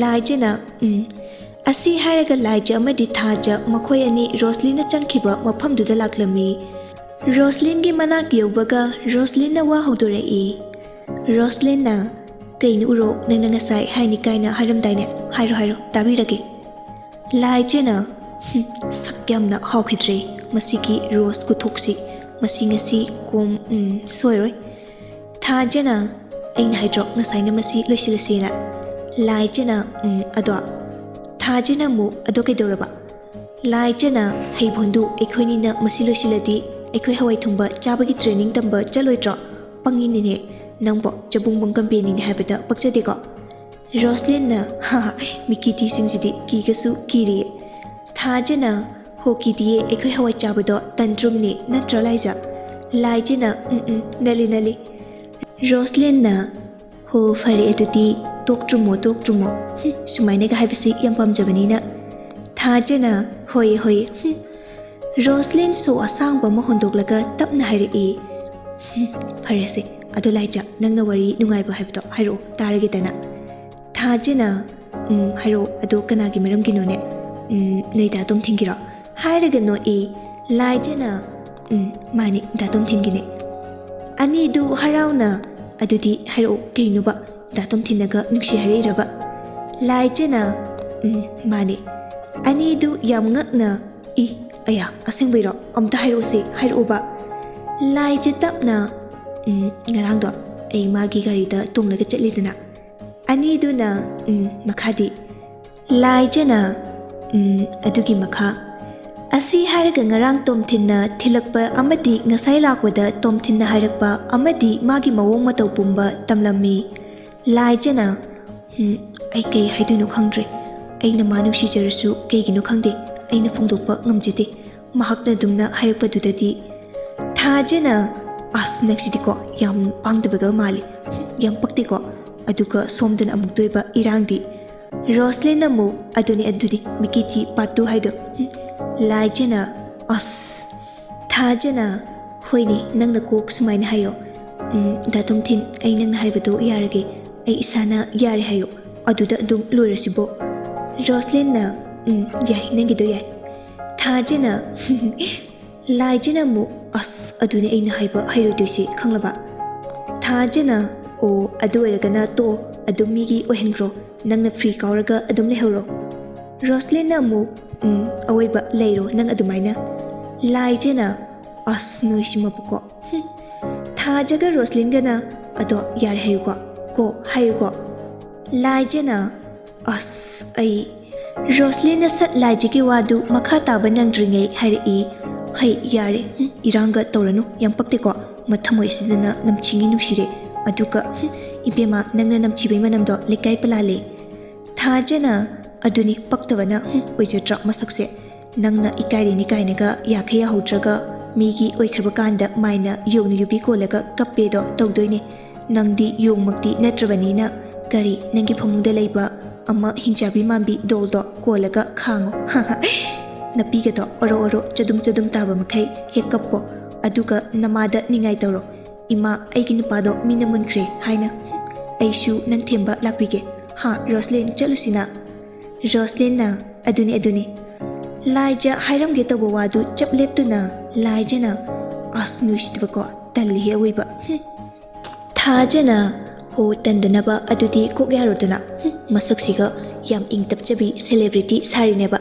ꯂꯥꯏꯖꯅ, "ꯎꯝ꯫" ꯑꯁꯤ ꯍꯥꯏꯔꯒ ꯂꯥꯏꯖ ꯑꯃꯗꯤ ꯊꯥꯖ ꯃꯈꯣꯏ ꯑꯅꯤ ꯔꯣꯁꯂꯤꯟꯅ ꯆꯪꯈꯤꯕ ꯃꯐꯝꯗꯨꯗ ꯂꯥꯛꯂꯝꯃꯤ꯫ ꯔꯣꯁꯂꯤꯟꯒꯤ ꯃꯅꯥꯛ ꯌꯧꯕꯒ ꯔꯣꯁꯂꯤꯟꯅ ꯋꯥ ꯍꯧꯗꯣꯔꯛꯏ꯫ ꯔꯣꯁꯂꯤꯟꯅ, "ꯀꯩꯅꯣ ꯎꯔꯣ, ꯅꯪꯅ ꯉꯁꯥꯏ ꯍꯥꯏꯅꯤ ꯀꯥꯏꯅ ꯍꯥꯏꯔꯝꯗꯥꯏꯅꯦ? ꯍꯥꯏꯔꯣ, ꯍꯥꯏꯔꯣ, ꯇꯥꯕꯤꯔꯒꯦ꯫" ꯂꯥꯏꯖꯅ, "ꯍꯨꯝ, ꯁꯛ ꯌꯥꯝꯅ ꯍꯥꯎꯈꯤꯗ꯭ꯔꯦ ꯃꯁꯤꯒꯤ ꯔꯣꯁ ꯈꯨꯊꯣꯛꯁꯤ꯫ ꯃꯁꯤ ꯉꯁꯤ ꯀꯣꯝ, ꯎꯝ, ꯁꯣꯏꯔꯣꯏ꯫" ꯊꯥꯖꯅ, "ꯑꯩꯅ ꯍꯥꯏꯗ꯭ꯔꯣ ꯉꯁꯥꯏꯅ ꯃꯁꯤ ꯂꯣꯏꯁꯤꯜꯂꯁꯦꯅ꯫" ꯂꯥꯏꯖꯅ, "ꯎꯝ, ꯑꯗꯣ?" ꯊꯥꯖꯅ ꯑꯃꯨꯛ, "ꯑꯗꯣ ꯀꯩꯗꯧꯔꯕ?" ꯂꯥꯏꯖꯅ, "ꯍꯩꯕꯣꯟꯗꯨ, ꯑꯩꯈꯣꯏꯅꯤꯅ ꯃꯁꯤ ꯂꯣꯏꯁꯤꯜꯂꯗꯤ ꯑꯩꯈꯣꯏ ꯍꯋꯥꯏ ꯊꯣꯡꯕ ꯆꯥꯕꯒꯤ ꯇ꯭ꯔꯦꯅꯤꯡ ꯇꯝꯕ ꯆꯠꯂꯣꯏꯗ꯭ꯔꯣ? ꯄꯪꯉꯤꯅꯤꯅꯦ ꯅꯪꯕꯣ, ꯆꯕꯨꯡꯕꯨꯡ ꯀꯝꯄꯦꯅꯤꯅꯤ ꯍꯥꯏꯕꯗ ꯄꯛꯆꯗꯦꯀꯣ꯫" ꯔꯣꯁꯂꯤꯟꯅ, "ꯍꯥ ꯍꯥ, ꯃꯤꯀꯤꯇꯤꯁꯤꯡꯁꯤꯗꯤ ꯀꯤꯒꯁꯨ ꯀꯤꯔꯤꯌꯦ꯫" ꯊꯥꯖꯅ, "ꯍꯣ ꯀꯤꯗꯤꯌꯦ, ꯑꯩꯈꯣꯏ ꯍꯋꯥꯏ ꯆꯥꯕꯗꯣ ꯇꯟꯗ꯭ꯔꯨꯝꯅꯦ, ꯅꯠꯇ꯭ꯔꯣ ꯂꯥꯏꯖ?" ꯂꯥꯏꯖꯅ, "ꯎꯝ ꯎꯝ, ꯅꯠꯂꯤ ꯅꯠꯂꯤ"꯫ ꯔꯣꯁꯂꯤꯟꯅ, "ꯍꯣ ꯐꯔꯦ, ꯑꯗꯨꯗꯤ ꯇꯣꯛꯇ꯭ꯔꯨꯝꯃꯣ ꯇꯣꯛꯇ꯭ꯔꯨꯝꯃꯣ꯫ ꯍꯨꯝ, ꯁꯨꯃꯥꯏꯅꯒ ꯍꯥꯏꯕꯁꯤ ꯌꯥꯝ ꯄꯥꯝꯖꯕꯅꯤꯅ"꯫ ꯊꯥꯖꯅ, "ꯍꯣꯏ ꯍꯣꯏ, ꯍꯨꯝ"꯫ ꯔꯣꯁꯂꯤꯟ ꯁꯣ ꯑꯁꯥꯡꯕ ꯑꯃ ꯍꯣꯟꯗꯣꯛꯂꯒ ꯇꯞꯅ ꯍꯥꯏꯔꯛꯏ, "ꯍꯨꯝ, ꯐꯔꯦꯁꯦ, ꯑꯗꯣ ꯂꯥꯏꯖ, ꯅꯪꯅ ꯋꯥꯔꯤ ꯅꯨꯡꯉꯥꯏꯕ ꯍꯥꯏꯕꯗꯣ ꯍꯥꯏꯔꯛꯑꯣ, ꯇꯥꯔꯒꯦꯗꯅ"꯫ ꯊꯥꯖꯅ, "ꯎꯝ, ꯍꯥꯏꯔꯛꯑꯣ, ꯑꯗꯣ ꯀꯅꯥꯒꯤ ꯃꯔꯝꯒꯤꯅꯣꯅꯦ? ꯎꯝ, ꯅꯣꯏ ꯗꯥ ꯇꯣꯝꯊꯤꯟꯒꯤꯔꯣ?" ꯍꯥꯏꯔꯒ ꯅꯣꯛꯏ꯫ ꯂꯥꯏꯖꯅ, "ꯎꯝ, ꯃꯥꯅꯤ, ꯗꯥ ꯇꯣꯝꯊꯤꯟꯒꯤꯅꯦ"꯫ ꯑꯅꯤꯗꯨ ꯍꯔꯥꯎꯅ, "ꯑꯗꯨꯗꯤ ꯍꯥꯏꯔꯛꯑꯣ, ꯀꯩꯅꯣꯕ? ꯗꯥ ꯇꯣꯝꯊꯤꯟꯅꯒ ꯅꯨꯡꯁꯤ ꯍꯥꯏꯔꯛꯏꯔꯕ?" ꯂꯥꯏꯖꯅ, "ꯎꯝ, ꯃꯥꯅꯤ"꯫ ꯑꯅꯤꯗꯨ ꯌꯥꯝ ꯉꯛꯅ, "ꯏ, ꯑꯌꯥ, ꯑꯁꯦꯡꯕꯩꯔꯣ? ꯑꯝꯇ ꯍꯥꯏꯔꯛꯎꯁꯦ, ꯍꯥꯏꯔꯛꯎꯕ"꯫ ꯂꯥꯏꯖ ꯇꯞꯅ, "ꯎꯝ, ꯉꯔꯥꯡꯗꯣ ꯑꯩ ꯃꯥꯒꯤ ꯒꯥꯔꯤꯗ ꯇꯣꯡꯂꯒ ꯆꯠꯂꯤꯗꯅ"꯫ ꯑꯅꯤꯗꯨꯅ, "ꯎꯝ, ꯃꯈꯥꯗꯤ?" ꯂꯥꯏꯖꯅ, "ꯎꯝ, ꯑꯗꯨꯒꯤ ꯃꯈꯥ"꯫ ꯑꯁꯤ ꯍꯥꯏꯔꯒ ꯉꯔꯥꯡ ꯇꯣꯝꯊꯤꯟꯅ ꯊꯤꯜꯂꯛꯄ ꯑꯃꯗꯤ ꯉꯁꯥꯏ ꯂꯥꯛꯄꯗ ꯇꯣꯝꯊꯤꯟꯅ ꯍꯥꯏꯔꯛꯄ ꯑꯃꯗꯤ ꯃꯥꯒꯤ ꯃꯑꯣꯡ ꯃꯇꯧ ꯄꯨꯝꯕ ꯇꯝꯂꯝꯃꯤ꯫ ꯂꯥꯏꯖꯅ, "ꯎꯝ, ꯑꯩ ꯀꯩ ꯍꯥꯏꯗꯣꯏꯅꯣ ꯈꯪꯗ꯭ꯔꯦ꯫ ꯑꯩꯅ ꯃꯥ ꯅꯨꯡꯁꯤꯖꯔꯁꯨ ꯀꯩꯒꯤꯅꯣ ꯈꯪꯗꯦ, ꯑꯩꯅ ꯐꯣꯡꯗꯣꯛꯄ ꯉꯝꯖꯗꯦ꯫ ꯃꯍꯥꯛꯅ ꯑꯗꯨꯝꯅ ꯍꯥꯏꯔꯛꯄꯗꯨꯗꯗꯤ"꯫ ꯊꯥꯖꯅ, "ꯑꯁ, ꯅꯪꯁꯤꯗꯤꯀꯣ, ꯌꯥꯝ ꯄꯥꯡꯗꯕꯒ ꯃꯥꯜꯂꯤ꯫ ꯌꯥꯝ ꯄꯛꯇꯦꯀꯣ꯫ ꯑꯗꯨꯒ ꯁꯣꯝꯗꯅ ꯑꯃꯨꯛꯇꯣꯏꯕ ꯏꯔꯥꯡꯗꯤ"꯫ ꯔꯣꯁꯂꯤꯟꯅ ꯑꯃꯨꯛ, "ꯑꯗꯨꯅꯤ, ꯑꯗꯨꯅꯤ, ꯃꯤꯀꯤ ꯊꯤ part two ꯍꯥꯏꯗꯣ"꯫ ꯂꯥꯏꯖꯅ, "ꯑꯁ"꯫ ꯊꯥꯖꯅ, "ꯍꯣꯏꯅꯦ, ꯅꯪꯅ ꯀꯣꯛ ꯁꯨꯃꯥꯏꯅ ꯍꯥꯏꯌꯣ꯫ ꯎꯝ, ꯗꯥ ꯇꯣꯝꯊꯤꯟ, ꯑꯩ ꯅꯪꯅ ꯍꯥꯏꯕꯗꯣ ꯌꯥꯔꯒꯦ꯫ ꯑꯩ ꯏꯁꯥꯅ ꯌꯥꯔꯦ ꯍꯥꯏꯌꯣ꯫ ꯑꯗꯨꯗ ꯑꯗꯨꯝ ꯂꯣꯏꯔꯁꯤꯕꯣ"꯫ ꯔꯣꯁꯂꯤꯟꯅ, "ꯎꯝ, ꯌꯥꯏ, ꯅꯪꯒꯤꯗꯣ ꯌꯥꯏ"꯫ ꯊꯥꯖꯅ, ꯂꯥꯏꯖꯅ ꯑꯃꯨꯛ, "ꯑꯁ, ꯑꯗꯨꯅꯦ ꯑꯩꯅ ꯍꯥꯏꯕ ꯍꯩꯔꯣꯏꯗꯣꯏꯁꯦ, ꯈꯪꯂꯕ?" ꯊꯥꯖꯅ, "ꯑꯣ, ꯑꯗꯨ ꯑꯣꯏꯔꯒꯅ ꯇꯣ, ꯑꯗꯨꯝ ꯃꯤꯒꯤ ꯑꯣꯏꯍꯟꯈ꯭ꯔꯣ, ꯅꯪꯅ free ꯀꯥꯎꯔꯒ ꯑꯗꯨꯝ ꯂꯩꯍꯧꯔꯣ"꯫ ꯔꯣꯁꯂꯤꯟꯅ ꯑꯃꯨꯛ, "ꯎꯝ, ꯑꯋꯣꯏꯕ ꯂꯩꯔꯣ ꯅꯪ ꯑꯗꯨꯃꯥꯏꯅ"꯫ ꯂꯥꯏꯖꯅ, "ꯑꯁ, ꯅꯣꯏꯁꯤꯃꯕꯨꯀꯣ"꯫ ꯍꯨꯝ꯫ ꯊꯥꯖꯒ ꯔꯣꯁꯂꯤꯟꯒꯅ, "ꯑꯗꯣ ꯌꯥꯔꯦ ꯍꯥꯏꯌꯨꯀꯣ, ꯀꯣ ꯍꯥꯏꯌꯨꯀꯣ"꯫ ꯂꯥꯏꯖꯅ, "ꯑꯁ, ꯑꯩ"꯫ ꯔꯣꯁꯂꯤꯟꯅ ꯁꯠ ꯂꯥꯏꯖꯒꯤ ꯋꯥꯗꯨ ꯃꯈꯥ ꯇꯥꯕ ꯅꯪꯗ꯭ꯔꯤꯉꯩ ꯍꯥꯏꯔꯛꯏ, "ꯍꯩ, ꯌꯥꯔꯦ, ꯍꯨꯝ, ꯏꯔꯥꯡꯒ ꯇꯧꯔꯅꯨ, ꯌꯥꯝ ꯄꯛꯇꯦꯀꯣ꯫ ꯃꯊꯃꯣꯏ ꯑꯁꯤꯗꯅ ꯅꯝꯊꯤꯉꯤ ꯅꯨꯡꯁꯤꯔꯦ꯫ ꯑꯗꯨꯒ, ꯍꯨꯝ, ꯏꯕꯦꯝꯃ, ꯅꯪꯅ ꯅꯝꯊꯤꯕꯩ ꯃꯅꯝꯗꯣ ꯂꯩꯀꯥꯏ ꯄꯂꯥꯂꯦ"꯫ ꯊꯥꯖꯅ, ꯑꯗꯨꯅꯤ ꯄꯛꯇꯕꯅ, ꯍꯨꯝ, ꯑꯣꯏꯖꯗ꯭ꯔꯥ ꯃꯁꯛꯁꯦ? ꯅꯪꯅ ꯏꯀꯥꯏꯔꯤꯅꯤ ꯀꯥꯏꯅꯒ ꯌꯥꯈꯩ ꯌꯥꯍꯧꯗ꯭ꯔꯒ ꯃꯤꯒꯤ ꯑꯣꯏꯈ꯭ꯔꯕ ꯀꯥꯟꯗ ꯃꯥꯏꯅ ꯌꯣꯡꯅ ꯌꯨꯕꯤ ꯀꯣꯜꯂꯒ ꯀꯞꯄꯦꯗꯣ ꯇꯧꯗꯣꯏꯅꯦ꯫ ꯅꯪꯗꯤ ꯌꯣꯡꯃꯛꯇꯤ ꯅꯠꯇ꯭ꯔꯕꯅꯤꯅ꯫ ꯀꯔꯤ, ꯅꯪꯒꯤ ꯐꯃꯨꯡꯗ ꯂꯩꯕ ꯑꯃ ꯍꯤꯡꯆꯥꯕꯤ ꯃꯥꯟꯕꯤ ꯗꯣꯜꯗꯣ ꯀꯣꯜꯂꯒ ꯈꯥꯡꯉꯣ꯫ ꯅꯄꯤꯒꯗꯣ ꯑꯣꯔꯣ ꯑꯣꯔꯣ ꯆꯗꯨꯝ ꯆꯗꯨꯝ ꯇꯥꯕ ꯃꯈꯩ ꯍꯦꯛ ꯀꯞꯄꯣ꯫ ꯑꯗꯨꯒ ꯅꯃꯥꯗ ꯅꯤꯡꯉꯥꯏ ꯇꯧꯔꯣ꯫ "ꯏꯃꯥ, ꯑꯩꯒꯤ ꯅꯨꯄꯥꯗꯣ ꯃꯤꯅ ꯃꯨꯟꯈ꯭ꯔꯦ" ꯍꯥꯏꯅ꯫ "ꯑꯩꯁꯨ ꯅꯪ ꯊꯦꯝꯕ ꯂꯥꯛꯄꯤꯒꯦ꯫ ꯍꯥ, ꯔꯣꯁꯂꯤꯟ, ꯆꯠꯂꯨꯁꯤꯅ?" ꯔꯣꯁꯂꯤꯟꯅ, "ꯑꯗꯨꯅꯤ, ꯑꯗꯨꯅꯤ꯫ ꯂꯥꯏꯖ ꯍꯥꯏꯔꯝꯒꯦ ꯇꯧꯕ ꯋꯥꯗꯨ ꯆꯞ ꯂꯦꯞꯇꯨꯅ ꯂꯥꯏꯖꯅ, ꯑꯁ, ꯅꯨꯡꯁꯤꯗꯕꯀꯣ, ꯇꯜꯂꯤꯍꯦ ꯑꯋꯣꯏꯕ꯫ ꯍꯨꯝ꯫ ꯊꯥꯖꯅ, ꯍꯣ, ꯇꯟꯗꯅꯕ ꯑꯗꯨꯗꯤ ꯀꯣꯛ ꯌꯥꯔꯣꯗꯅ꯫ ꯍꯨꯝ, ꯃꯁꯛꯁꯤꯒ ꯌꯥꯝ ꯏꯪ ꯇꯞꯆꯕꯤ celebrity ꯁꯥꯔꯤꯅꯦꯕ꯫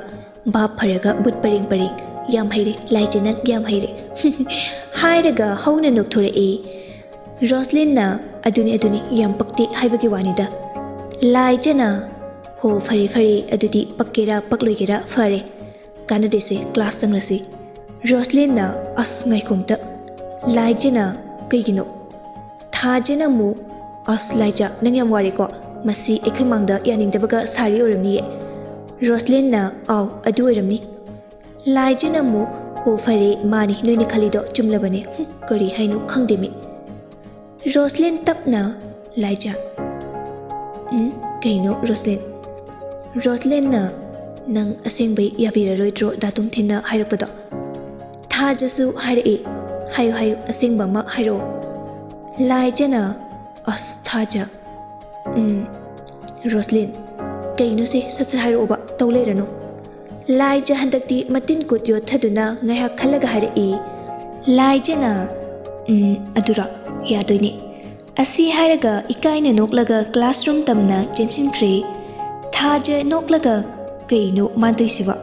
ꯚꯥꯞ ꯐꯔꯒ ꯕꯨꯠ ꯄꯔꯦꯡ ꯄꯔꯦꯡ꯫ ꯌꯥꯝ ꯍꯩꯔꯦ, ꯂꯥꯏꯖ ꯅꯪ ꯌꯥꯝ ꯍꯩꯔꯦ꯫" ꯍꯥꯏꯔꯒ ꯍꯧꯅ ꯅꯣꯛꯊꯣꯔꯛꯏ꯫ ꯔꯣꯁꯂꯤꯟꯅ, "ꯑꯗꯨꯅꯤ, ꯑꯗꯨꯅꯤ, ꯌꯥꯝ ꯄꯛꯇꯦ ꯍꯥꯏꯕꯒꯤ ꯋꯥꯅꯤꯗ꯫" ꯂꯥꯏꯖꯅ, "ꯍꯣ, ꯐꯔꯦ, ꯐꯔꯦ, ꯑꯗꯨꯗꯤ ꯄꯛꯀꯦꯔꯥ ꯄꯛꯂꯣꯏꯒꯦꯔꯥ ꯐꯔꯦ꯫ ꯀꯥꯟꯅꯗꯦꯁꯦ, class ꯆꯪꯂꯁꯤ꯫" ꯔꯣꯁꯂꯤꯟꯅ, "ꯑꯁ, ꯉꯥꯏꯈꯣ ꯑꯝꯇ꯫" ꯂꯥꯏꯖꯅ, "ꯀꯩꯒꯤꯅꯣ?" ꯊꯥꯖꯅ ꯑꯃꯨꯛ, "ꯑꯁ, ꯂꯥꯏꯖ, ꯅꯪ ꯌꯥꯝ ꯋꯥꯔꯦꯀꯣ꯫ ꯃꯁꯤ ꯑꯩꯈꯣꯏ ꯃꯥꯡꯗ ꯌꯥꯅꯤꯡꯗꯕꯒ ꯁꯥꯔꯤ ꯑꯣꯏꯔꯝꯅꯤꯌꯦ꯫" ꯔꯣꯁꯂꯤꯟꯅ, "ꯑꯥꯎ, ꯑꯗꯨ ꯑꯣꯏꯔꯝꯅꯤ꯫" ꯂꯥꯏꯖꯅ ꯑꯃꯨꯛ, "ꯍꯣ, ꯐꯔꯦ, ꯃꯥꯅꯤ, ꯅꯣꯏꯅ ꯈꯜꯂꯤꯗꯣ ꯆꯨꯝꯂꯕꯅꯦ꯫" ꯍꯨꯝ, ꯀꯔꯤ ꯍꯥꯏꯅꯣ ꯈꯪꯗꯦꯃꯤ꯫ ꯔꯣꯁꯂꯤꯟ ꯇꯞꯅ, "ꯂꯥꯏꯖ꯫" "ꯎꯝ, ꯀꯩꯅꯣ, ꯔꯣꯁꯂꯤꯟ?" ꯔꯣꯁꯂꯤꯟꯅ, "ꯅꯪ ꯑꯁꯦꯡꯕꯩ ꯌꯥꯕꯤꯔꯔꯣꯏꯗ꯭ꯔꯣ ꯗꯥ ꯇꯣꯝꯊꯤꯟꯅ ꯍꯥꯏꯔꯛꯄꯗꯣ?" ꯊꯥꯖꯁꯨ ꯍꯥꯏꯔꯛꯏ꯫ "ꯍꯥꯏꯌꯨ, ꯍꯥꯏꯌꯨ, ꯑꯁꯦꯡꯕ ꯑꯃ ꯍꯥꯏꯔꯛꯑꯣ꯫" ꯂꯥꯏꯖꯅ, "ꯑꯁ, ꯊꯥꯖ꯫" "ꯎꯝ, ꯔꯣꯁꯂꯤꯟ, ꯀꯩꯅꯣꯁꯦ, ꯁꯠ ꯁꯠ ꯍꯥꯏꯔꯛꯑꯣꯕ, ꯇꯧ ꯂꯩꯔꯅꯨ꯫" ꯂꯥꯏꯖ ꯍꯟꯗꯛꯇꯤ ꯃꯇꯤꯟ ꯀꯨꯠ ꯌꯣꯠꯊꯗꯨꯅ ꯉꯥꯏꯍꯥꯛ ꯈꯜꯂꯒ ꯍꯥꯏꯔꯛꯏ꯫ ꯂꯥꯏꯖꯅ, "ꯎꯝ, ꯑꯗꯨꯔꯣ? ꯌꯥꯗꯣꯏꯅꯦ꯫" ꯑꯁꯤ ꯍꯥꯏꯔꯒ ꯏꯀꯥꯏꯅ ꯅꯣꯛꯂꯒ classroom ꯇꯝꯅ ꯆꯦꯟꯁꯤꯟꯈ꯭ꯔꯦ꯫ ꯊꯥꯖ ꯅꯣꯛꯂꯒ, "ꯀꯩꯅꯣ ꯃꯥꯟ ꯇꯧꯏꯁꯤꯕꯣ?"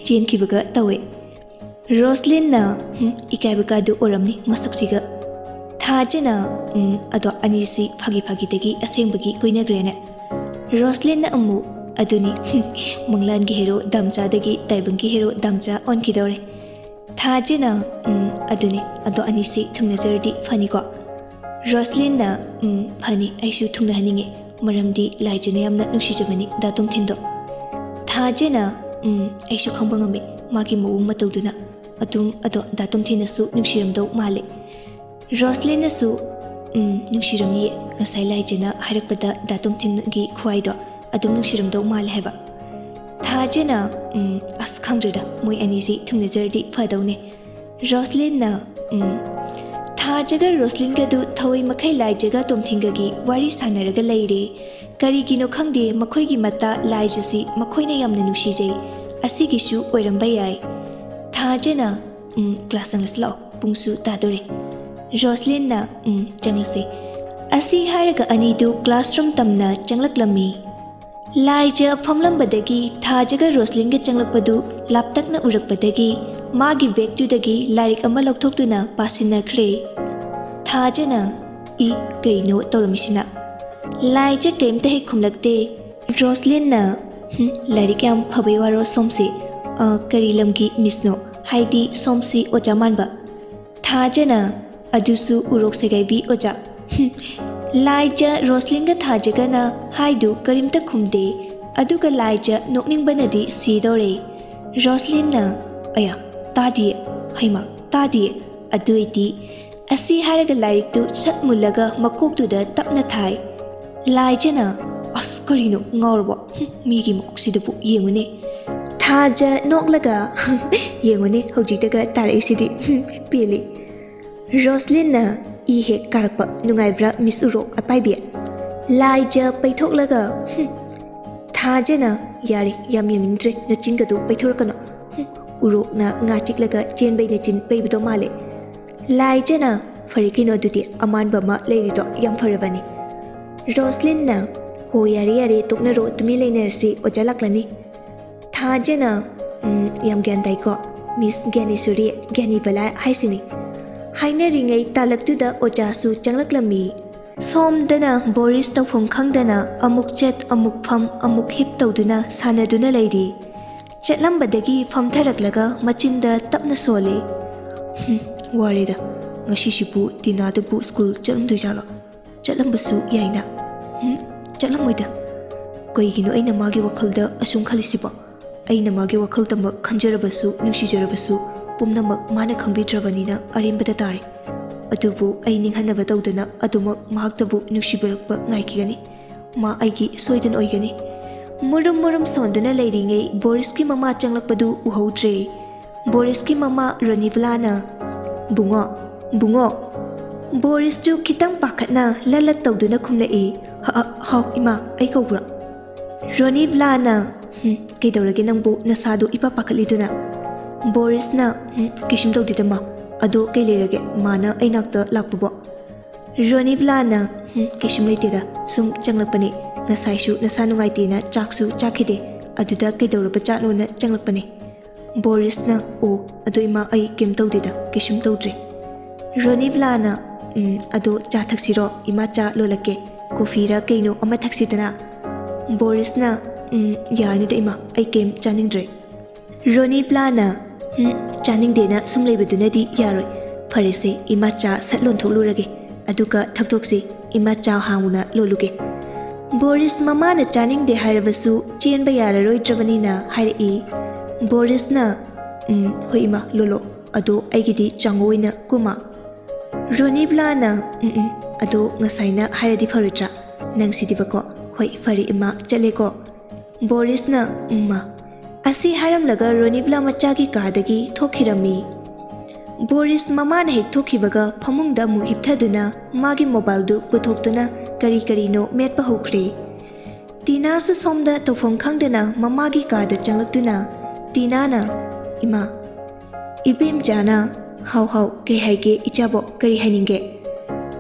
ꯆꯦꯟꯈꯤꯕꯒ ꯇꯧꯋꯦ꯫ ꯔꯣꯁꯂꯤꯟꯅ, "ꯍꯨꯝ, ꯏꯀꯥꯏꯕ ꯀꯥꯗꯨ ꯑꯣꯏꯔꯝꯅꯤ ꯃꯁꯛꯁꯤꯒ꯫" ꯊꯥꯖꯅ, "ꯎꯝ, ꯑꯗꯣ ꯑꯅꯤꯁꯤ ꯐꯥꯒꯤ ꯐꯥꯒꯤꯗꯒꯤ ꯑꯁꯦꯡꯕꯒꯤ ꯀꯣꯏꯅꯈ꯭ꯔꯦꯅꯦ꯫" ꯔꯣꯁꯂꯤꯟꯅ ꯑꯃꯨꯛ, "ꯑꯗꯨꯅꯤ, ꯍꯨꯝ, ꯃꯪꯂꯥꯟꯒꯤ ꯍꯦꯔꯣ ꯗꯥꯝꯆꯥꯗꯒꯤ ꯇꯥꯏꯕꯪꯒꯤ ꯍꯦꯔꯣ ꯗꯥꯝꯆꯥ ꯑꯣꯟꯈꯤꯗꯧꯔꯦ꯫" ꯊꯥꯖꯅ, "ꯎꯝ, ꯑꯗꯨꯅꯤ, ꯑꯗꯣ ꯑꯅꯤꯁꯤ ꯊꯨꯡꯅꯖꯔꯗꯤ ꯐꯅꯤꯀꯣ꯫" ꯔꯣꯁꯂꯤꯟꯅ, "ꯎꯝ, ꯐꯅꯤ, ꯑꯩꯁꯨ ꯊꯨꯡꯅꯍꯟꯅꯤꯡꯉꯤ, ꯃꯔꯝꯗꯤ ꯂꯥꯏꯖꯅ ꯌꯥꯝꯅ ꯅꯨꯡꯁꯤꯖꯕꯅꯤ ꯗꯥ ꯇꯣꯝꯊꯤꯟꯗꯣ꯫" ꯊꯥꯖꯅ, "ꯎꯝ, ꯑꯩꯁꯨ ꯈꯪꯕ ꯉꯝꯃꯤ ꯃꯥꯒꯤ ꯃꯑꯣꯡ ꯃꯇꯧꯗꯨꯅ꯫ ꯑꯗꯨꯝ ꯑꯗꯣ ꯗꯥ ꯇꯣꯝꯊꯤꯟꯅꯁꯨ ꯅꯨꯡꯁꯤꯔꯝꯗꯧ ꯃꯥꯜꯂꯦ꯫" ꯔꯣꯁꯂꯤꯟꯅꯁꯨ, "ꯎꯝ, ꯅꯨꯡꯁꯤꯔꯝꯅꯤꯌꯦ꯫ ꯉꯁꯥꯏ ꯂꯥꯏꯖꯅ ꯍꯥꯏꯔꯛꯄꯗ ꯗꯥ ꯇꯣꯝꯊꯤꯟꯒꯤ ꯈꯨꯍꯥꯏꯗꯣ ꯑꯗꯨꯝ ꯅꯨꯡꯁꯤꯔꯝꯗꯧ ꯃꯥꯜꯂꯦ ꯍꯥꯏꯕ꯫" ꯊꯥꯖꯅ, "ꯎꯝ, ꯑꯁ, ꯈꯪꯗ꯭ꯔꯦꯗ, ꯃꯣꯏ ꯑꯅꯤꯁꯤ ꯊꯨꯡꯅꯖꯔꯗꯤ ꯐꯗꯧꯅꯦ꯫" ꯔꯣꯁꯂꯤꯟꯅ, "ꯎꯝ, ꯊꯥꯖꯒ ꯔꯣꯁꯂꯤꯟꯒꯗꯨ ꯊꯋꯥꯏ ꯃꯈꯩ ꯂꯥꯏꯖꯒ ꯇꯣꯝꯊꯤꯟꯒꯒꯤ ꯋꯥꯔꯤ ꯁꯥꯟꯅꯔꯒ ꯂꯩꯔꯦ꯫ ꯀꯔꯤꯒꯤꯅꯣ ꯈꯪꯗꯦ, ꯃꯈꯣꯏꯒꯤ ꯃꯇꯥ ꯂꯥꯏꯖꯁꯤ ꯃꯈꯣꯏꯅ ꯌꯥꯝꯅ ꯅꯨꯡꯁꯤꯖꯩ꯫ ꯑꯁꯤꯒꯤꯁꯨ ꯑꯣꯏꯔꯝꯕ ꯌꯥꯏ꯫" ꯊꯥꯖꯅ, "ꯎꯝ, ꯀ꯭ꯂꯥꯁ ꯆꯪꯂꯁꯤ ꯂꯥꯛꯑꯣ, ꯄꯨꯡꯁꯨ ꯇꯥꯗꯣꯔꯦ꯫" ꯔꯣꯁꯂꯤꯟꯅ, "ꯎꯝ, ꯆꯪꯂꯁꯤ꯫" ꯑꯁꯤ ꯍꯥꯏꯔꯒ ꯑꯅꯤꯗꯨ ꯀ꯭ꯂꯥꯁꯔꯨꯝ ꯇꯝꯅ ꯆꯪꯂꯛꯂꯝꯃꯤ꯫ ꯂꯥꯏꯖ ꯐꯝꯂꯝꯕꯗꯒꯤ ꯊꯥꯖꯒ ꯔꯣꯁꯂꯤꯟꯒ ꯆꯪꯂꯛꯄꯗꯨ ꯂꯥꯞꯇꯛꯅ ꯎꯔꯛꯄꯗꯒꯤ ꯃꯥꯒꯤ ꯕꯦꯒꯇꯨꯗꯒꯤ ꯂꯥꯏꯔꯤꯛ ꯑꯃ ꯂꯧꯊꯣꯛꯇꯨꯅ ꯄꯥꯁꯤꯟꯅꯈ꯭ꯔꯦ꯫ ꯊꯥꯖꯅ, "ꯏ, ꯀꯩꯅꯣ ꯇꯧꯔꯝꯃꯤꯁꯤꯅ?" ꯂꯥꯏꯖ ꯀꯩꯝꯇ ꯍꯦꯛ ꯈꯨꯝꯂꯛꯇꯦ꯫ ꯔꯣꯁꯂꯤꯟꯅ, "ꯍꯨꯝ, ꯂꯥꯏꯔꯤꯛ ꯌꯥꯝ ꯐꯕꯩ ꯋꯥꯔꯣ ꯁꯣꯝꯁꯦ? ꯑ, ꯀꯔꯤ ꯂꯝꯒꯤ ꯃꯤꯁꯅꯣ? ꯍꯥꯏꯗꯤ ꯁꯣꯝꯁꯤ ꯑꯣꯖꯥ ꯃꯥꯟꯕ?" ꯊꯥꯖꯅ, "ꯑꯗꯨꯁꯨ ꯎꯔꯣꯛ ꯁꯦꯒꯥꯏꯕꯤ ꯑꯣꯖꯥ꯫" ꯍꯨꯝ꯫ ꯂꯥꯏꯖ ꯔꯣꯁꯂꯤꯟꯒ ꯊꯥꯖꯒꯅ ꯍꯥꯏꯗꯨ ꯀꯔꯤꯝꯇ ꯈꯨꯝꯗꯦ꯫ ꯑꯗꯨꯒ ꯂꯥꯏꯖ ꯅꯣꯛꯅꯤꯡꯕꯅꯗꯤ ꯁꯤꯗꯧꯔꯦ꯫ ꯔꯣꯁꯂꯤꯟꯅ, "ꯑꯌꯥ, ꯇꯥꯗꯤꯌꯦ, ꯍꯩꯃꯥ, ꯇꯥꯗꯤꯌꯦ꯫ ꯑꯗꯨ ꯑꯣꯏꯗꯤ꯫" ꯑꯁꯤ ꯍꯥꯏꯔꯒ ꯂꯥꯏꯔꯤꯛꯇꯨ ꯁꯠ ꯃꯨꯜꯂꯒ ꯃꯀꯣꯛꯇꯨꯗ ꯇꯞꯅ ꯊꯥꯏ꯫ ꯂꯥꯏꯖꯅ, "ꯑꯁ, ꯀꯔꯤꯅꯣ, ꯉꯥꯎꯔꯕꯣ? ꯍꯨꯝ, ꯃꯤꯒꯤ ꯃꯀꯣꯛꯁꯤꯗꯕꯨ ꯌꯦꯡꯉꯨꯅꯦ꯫" ꯊꯥꯖ ꯅꯣꯛꯂꯒ, "ꯌꯦꯡꯉꯨꯅꯦ, ꯍꯧꯖꯤꯛꯇꯒ ꯇꯥꯔꯛꯏꯁꯤꯗꯤ꯫ ꯍꯨꯝ, ꯄꯦꯜꯂꯤ꯫" ꯔꯣꯁꯂꯤꯟꯅ, "ꯏ ꯍꯦꯛ ꯀꯥꯔꯛꯄ, ꯅꯨꯡꯉꯥꯏꯕ꯭ꯔꯥ, ꯃꯤꯁ ꯎꯔꯣꯛ ꯑꯄꯥꯏꯕꯤ?" ꯂꯥꯏꯖ ꯄꯩꯊꯣꯛꯂꯒ, "ꯍꯨꯝ꯫" ꯊꯥꯖꯅ, "ꯌꯥꯔꯦ, ꯌꯥꯝ ꯌꯦꯡꯅꯤꯡꯗ꯭ꯔꯦ, ꯅꯆꯤꯟꯒꯗꯨ ꯄꯩꯊꯣꯔꯛꯀꯅꯨ꯫ ꯍꯨꯝ, ꯎꯔꯣꯛꯅ ꯉꯥ ꯆꯤꯛꯂꯒ ꯆꯦꯟꯕꯩ ꯅꯆꯤꯟ ꯄꯩꯕꯗꯣ ꯃꯥꯜꯂꯦ꯫" ꯂꯥꯏꯖꯅ, "ꯐꯔꯦ ꯀꯩꯅꯣ, ꯑꯗꯨꯗꯤ ꯑꯃꯥꯟꯕ ꯑꯃ ꯂꯩꯔꯤꯗꯣ ꯌꯥꯝ ꯐꯔꯕꯅꯤ꯫" ꯔꯣꯁꯂꯤꯟꯅ, "ꯍꯣ, ꯌꯥꯔꯦ, ꯌꯥꯔꯦ, ꯇꯣꯛꯅꯔꯣ, ꯇꯨꯃꯤꯟ ꯂꯩꯅꯔꯁꯤ, ꯑꯣꯖꯥ ꯂꯥꯛꯂꯅꯤ꯫" ꯊꯥꯖꯅ, "ꯎꯝ, ꯌꯥꯝ ꯒ꯭ꯌꯥꯟ ꯇꯥꯏꯀꯣ, ꯃꯤꯁ ꯒ꯭ꯌꯥꯅꯦꯁꯣꯔꯤ, ꯒ꯭ꯌꯥꯅꯤꯕꯂꯥ ꯍꯥꯏꯁꯤꯅꯤ꯫" ꯍꯥꯏꯅꯔꯤꯉꯩ ꯇꯥꯂꯛꯇꯨꯗ ꯑꯣꯖꯥꯁꯨ ꯆꯪꯂꯛꯂꯝꯃꯤ꯫ ꯁꯣꯝꯗꯅ ꯕꯣꯔꯤꯁ ꯇꯧꯐꯝ ꯈꯪꯗꯅ ꯑꯃꯨꯛ ꯆꯠ, ꯑꯃꯨꯛ ꯐꯝ, ꯑꯃꯨꯛ ꯍꯤꯞ ꯇꯧꯗꯨꯅ ꯁꯥꯟꯅꯗꯨꯅ ꯂꯩꯔꯤ꯫ ꯆꯠꯂꯝꯕꯗꯒꯤ ꯐꯝꯊꯔꯛꯂꯒ ꯃꯆꯤꯟꯗ ꯇꯞꯅ ꯁꯣꯜꯂꯤ꯫ "ꯍꯨꯝ, ꯋꯥꯔꯦꯗ꯫ ꯉꯁꯤꯁꯤꯕꯨ ꯇꯤꯅꯥꯗꯕꯨ ꯁ꯭ꯀꯨꯜ ꯆꯠꯂꯝꯗꯣꯏꯖꯥꯠꯂꯣ? ꯆꯠꯂꯝꯕꯁꯨ ꯌꯥꯏꯅ꯫ ꯍꯨꯝ, ꯆꯠꯂꯝꯃꯣꯏꯗ꯫" ꯀꯩꯒꯤꯅꯣ ꯑꯩꯅ ꯃꯥꯒꯤ ꯋꯥꯈꯜꯗ ꯑꯁꯨꯝ ꯈꯜꯂꯤꯁꯤꯕꯣ? ꯑꯩꯅ ꯃꯥꯒꯤ ꯋꯥꯈꯜꯗꯃꯛ ꯈꯟꯖꯔꯕꯁꯨ, ꯅꯨꯡꯁꯤꯖꯔꯕꯁꯨ, ꯄꯨꯝꯅꯃꯛ ꯃꯥꯅ ꯈꯪꯕꯤꯗ꯭ꯔꯕꯅꯤꯅ ꯑꯔꯦꯝꯕꯗ ꯇꯥꯔꯦ꯫ ꯑꯗꯨꯕꯨ ꯑꯩ ꯅꯤꯡꯍꯟꯅꯕ ꯇꯧꯗꯅ ꯑꯗꯨꯃꯛ ꯃꯍꯥꯛꯇꯕꯨ ꯅꯨꯡꯁꯤꯕꯤꯔꯛꯄ ꯉꯥꯏꯈꯤꯒꯅꯤ꯫ ꯃꯥ ꯑꯩꯒꯤ ꯁꯣꯏꯗꯅ ꯑꯣꯏꯒꯅꯤ꯫ ꯃꯨꯔꯨꯝ ꯃꯨꯔꯨꯝ ꯁꯣꯟꯗꯨꯅ ꯂꯩꯔꯤꯉꯩ ꯕꯣꯔꯤꯁꯀꯤ ꯃꯃꯥ ꯆꯪꯂꯛꯄꯗꯨ ꯎꯍꯧꯗ꯭ꯔꯦ꯫ ꯕꯣꯔꯤꯁꯀꯤ ꯃꯃꯥ ꯔꯣꯅꯤꯕ꯭ꯂꯥꯅ, "ꯕꯨꯡꯉꯣ, ꯕꯨꯡꯉꯣ!" ꯕꯣꯔꯤꯁꯇꯨ ꯈꯤꯇꯪ ꯄꯥꯈꯠꯅ ꯂꯠ ꯂꯠ ꯇꯧꯗꯨꯅ ꯈꯨꯝꯂꯛꯏ, "ꯍ-, ꯍ-, ꯍꯥꯎ, ꯏꯃꯥ, ꯑꯩ ꯀꯧꯕ꯭ꯔꯣ?" ꯔꯣꯅꯤꯕ꯭ꯂꯥꯅ, "ꯍꯨꯝ, ꯀꯩꯗꯧꯔꯒꯦ ꯅꯪꯕꯨ ꯅꯁꯥꯗꯣ ꯏꯄꯥ ꯄꯥꯈꯠꯂꯤꯗꯨꯅ?" ꯕꯣꯔꯤꯁꯅ, "ꯍꯨꯝ, ꯀꯩꯁꯨꯝ ꯇꯧꯗꯦꯗ, ꯃꯥ꯫ ꯑꯗꯣ ꯀꯩ ꯂꯩꯔꯒꯦ ꯃꯥꯅ ꯑꯩ ꯅꯥꯛꯇ ꯂꯥꯛꯄꯕꯣ?" ꯔꯣꯅꯤꯕ꯭ꯂꯥꯅ, "ꯍꯨꯝ, ꯀꯩꯁꯨꯝ ꯂꯩꯇꯦꯗ, ꯁꯨꯝ ꯆꯪꯂꯛꯄꯅꯦ꯫ ꯉꯁꯥꯏꯁꯨ ꯅꯁꯥ ꯅꯨꯡꯉꯥꯏꯇꯦꯅ ꯆꯥꯛꯁꯨ ꯆꯥꯈꯤꯗꯦ, ꯑꯗꯨꯗ ꯀꯩꯗꯧꯔꯕ ꯖꯥꯠꯅꯣꯅ ꯆꯪꯂꯛꯄꯅꯦ꯫" ꯕꯣꯔꯤꯁꯅ, "ꯑꯣ, ꯑꯗꯣ ꯏꯃꯥ, ꯑꯩ ꯀꯩꯝ ꯇꯧꯗꯦꯗ, ꯀꯩꯁꯨꯝ ꯇꯧꯗ꯭ꯔꯦ꯫" ꯔꯣꯅꯤꯕ꯭ꯂꯥꯅ, "ꯎꯝ, ꯑꯗꯣ ꯆꯥ ꯊꯛꯁꯤꯔꯣ? ꯏꯃꯥ ꯆꯥ ꯂꯣꯜꯂꯛꯀꯦ꯫ ꯀꯣꯐꯤꯔ ꯀꯩꯅꯣ ꯑꯃ ꯊꯛꯁꯤꯗꯅ꯫" ꯕꯣꯔꯤꯁꯅ, "ꯎꯝ, ꯌꯥꯔꯅꯤꯗ ꯏꯃꯥ, ꯑꯩ ꯀꯩꯝ ꯆꯥꯅꯤꯡꯗ꯭ꯔꯦ꯫" ꯔꯣꯅꯤꯕ꯭ꯂꯥꯅ, "ꯍꯨꯝ, ꯆꯥꯅꯤꯡꯗꯦꯅ ꯁꯨꯝ ꯂꯩꯕꯗꯨꯅꯗꯤ ꯌꯥꯔꯣꯏ꯫ ꯐꯔꯦꯁꯦ, ꯏꯃꯥ ꯆꯥ ꯁꯠ ꯂꯣꯟꯊꯣꯛꯂꯨꯔꯒꯦ, ꯑꯗꯨꯒ ꯊꯛꯇꯣꯛꯁꯤ꯫ ꯏꯃꯥ ꯆꯥ ꯍꯥꯡꯅ ꯂꯣꯜꯂꯨꯒꯦ꯫" ꯕꯣꯔꯤꯁ ꯃꯃꯥꯅ ꯆꯥꯅꯤꯡꯗꯦ ꯍꯥꯏꯔꯕꯁꯨ ꯆꯦꯟꯕ ꯌꯥꯔꯔꯣꯏꯗ꯭ꯔꯕꯅꯤꯅ ꯍꯥꯏꯔꯛꯏ꯫ ꯕꯣꯔꯤꯁꯅ, "ꯎꯝ, ꯍꯣꯏ ꯏꯃꯥ, ꯂꯣꯜꯂꯣ꯫ ꯑꯗꯣ ꯑꯩꯒꯤꯗꯤ ꯆꯥꯉꯧ ꯑꯣꯏꯅ ꯀꯨꯝꯃ꯫" ꯔꯣꯅꯤꯕ꯭ꯂꯥꯅ, "ꯎꯝ, ꯎꯝ, ꯑꯗꯣ ꯉꯁꯥꯏꯅ ꯍꯥꯏꯔꯗꯤ ꯐꯔꯣꯏꯗ꯭ꯔꯥ? ꯅꯪꯁꯤꯗꯤꯕꯀꯣ꯫ ꯍꯣꯏ, ꯐꯔꯦ ꯏꯃꯥ, ꯆꯠꯂꯦꯀꯣ꯫" ꯕꯣꯔꯤꯁꯅ, "ꯎꯝ, ꯃꯥ꯫" ꯑꯁꯤ ꯍꯥꯏꯔꯝꯂꯒ ꯔꯣꯅꯤꯕ꯭ꯂꯥ ꯃꯆꯥꯒꯤ ꯀꯥꯗꯒꯤ ꯊꯣꯛꯈꯤꯔꯝꯃꯤ꯫ ꯕꯣꯔꯤꯁ ꯃꯃꯥꯅ ꯍꯦꯛ ꯊꯣꯛꯈꯤꯕꯒ ꯐꯃꯨꯡꯗ ꯑꯃꯨꯛ ꯍꯤꯞꯊꯗꯨꯅ ꯃꯥꯒꯤ ꯃꯣꯕꯥꯏꯜꯗꯨ ꯄꯨꯊꯣꯛꯇꯨꯅ ꯀꯔꯤ ꯀꯔꯤꯅꯣ ꯃꯦꯠꯄ ꯍꯧꯈ꯭ꯔꯦ꯫ ꯇꯤꯅꯥꯁꯨ ꯁꯣꯝꯗ ꯇꯧꯐꯝ ꯈꯪꯗꯅ ꯃꯃꯥꯒꯤ ꯀꯥꯗ ꯆꯪꯂꯛꯇꯨꯅ ꯇꯤꯅꯥꯅ, "ꯏꯃꯥ꯫" ꯏꯕꯦꯝꯆꯥꯅ, "ꯍꯥꯎ ꯍꯥꯎ, ꯀꯩ ꯍꯥꯏꯒꯦ ꯏꯆꯥꯕꯣ, ꯀꯔꯤ ꯍꯥꯏꯅꯤꯡꯒꯦ?"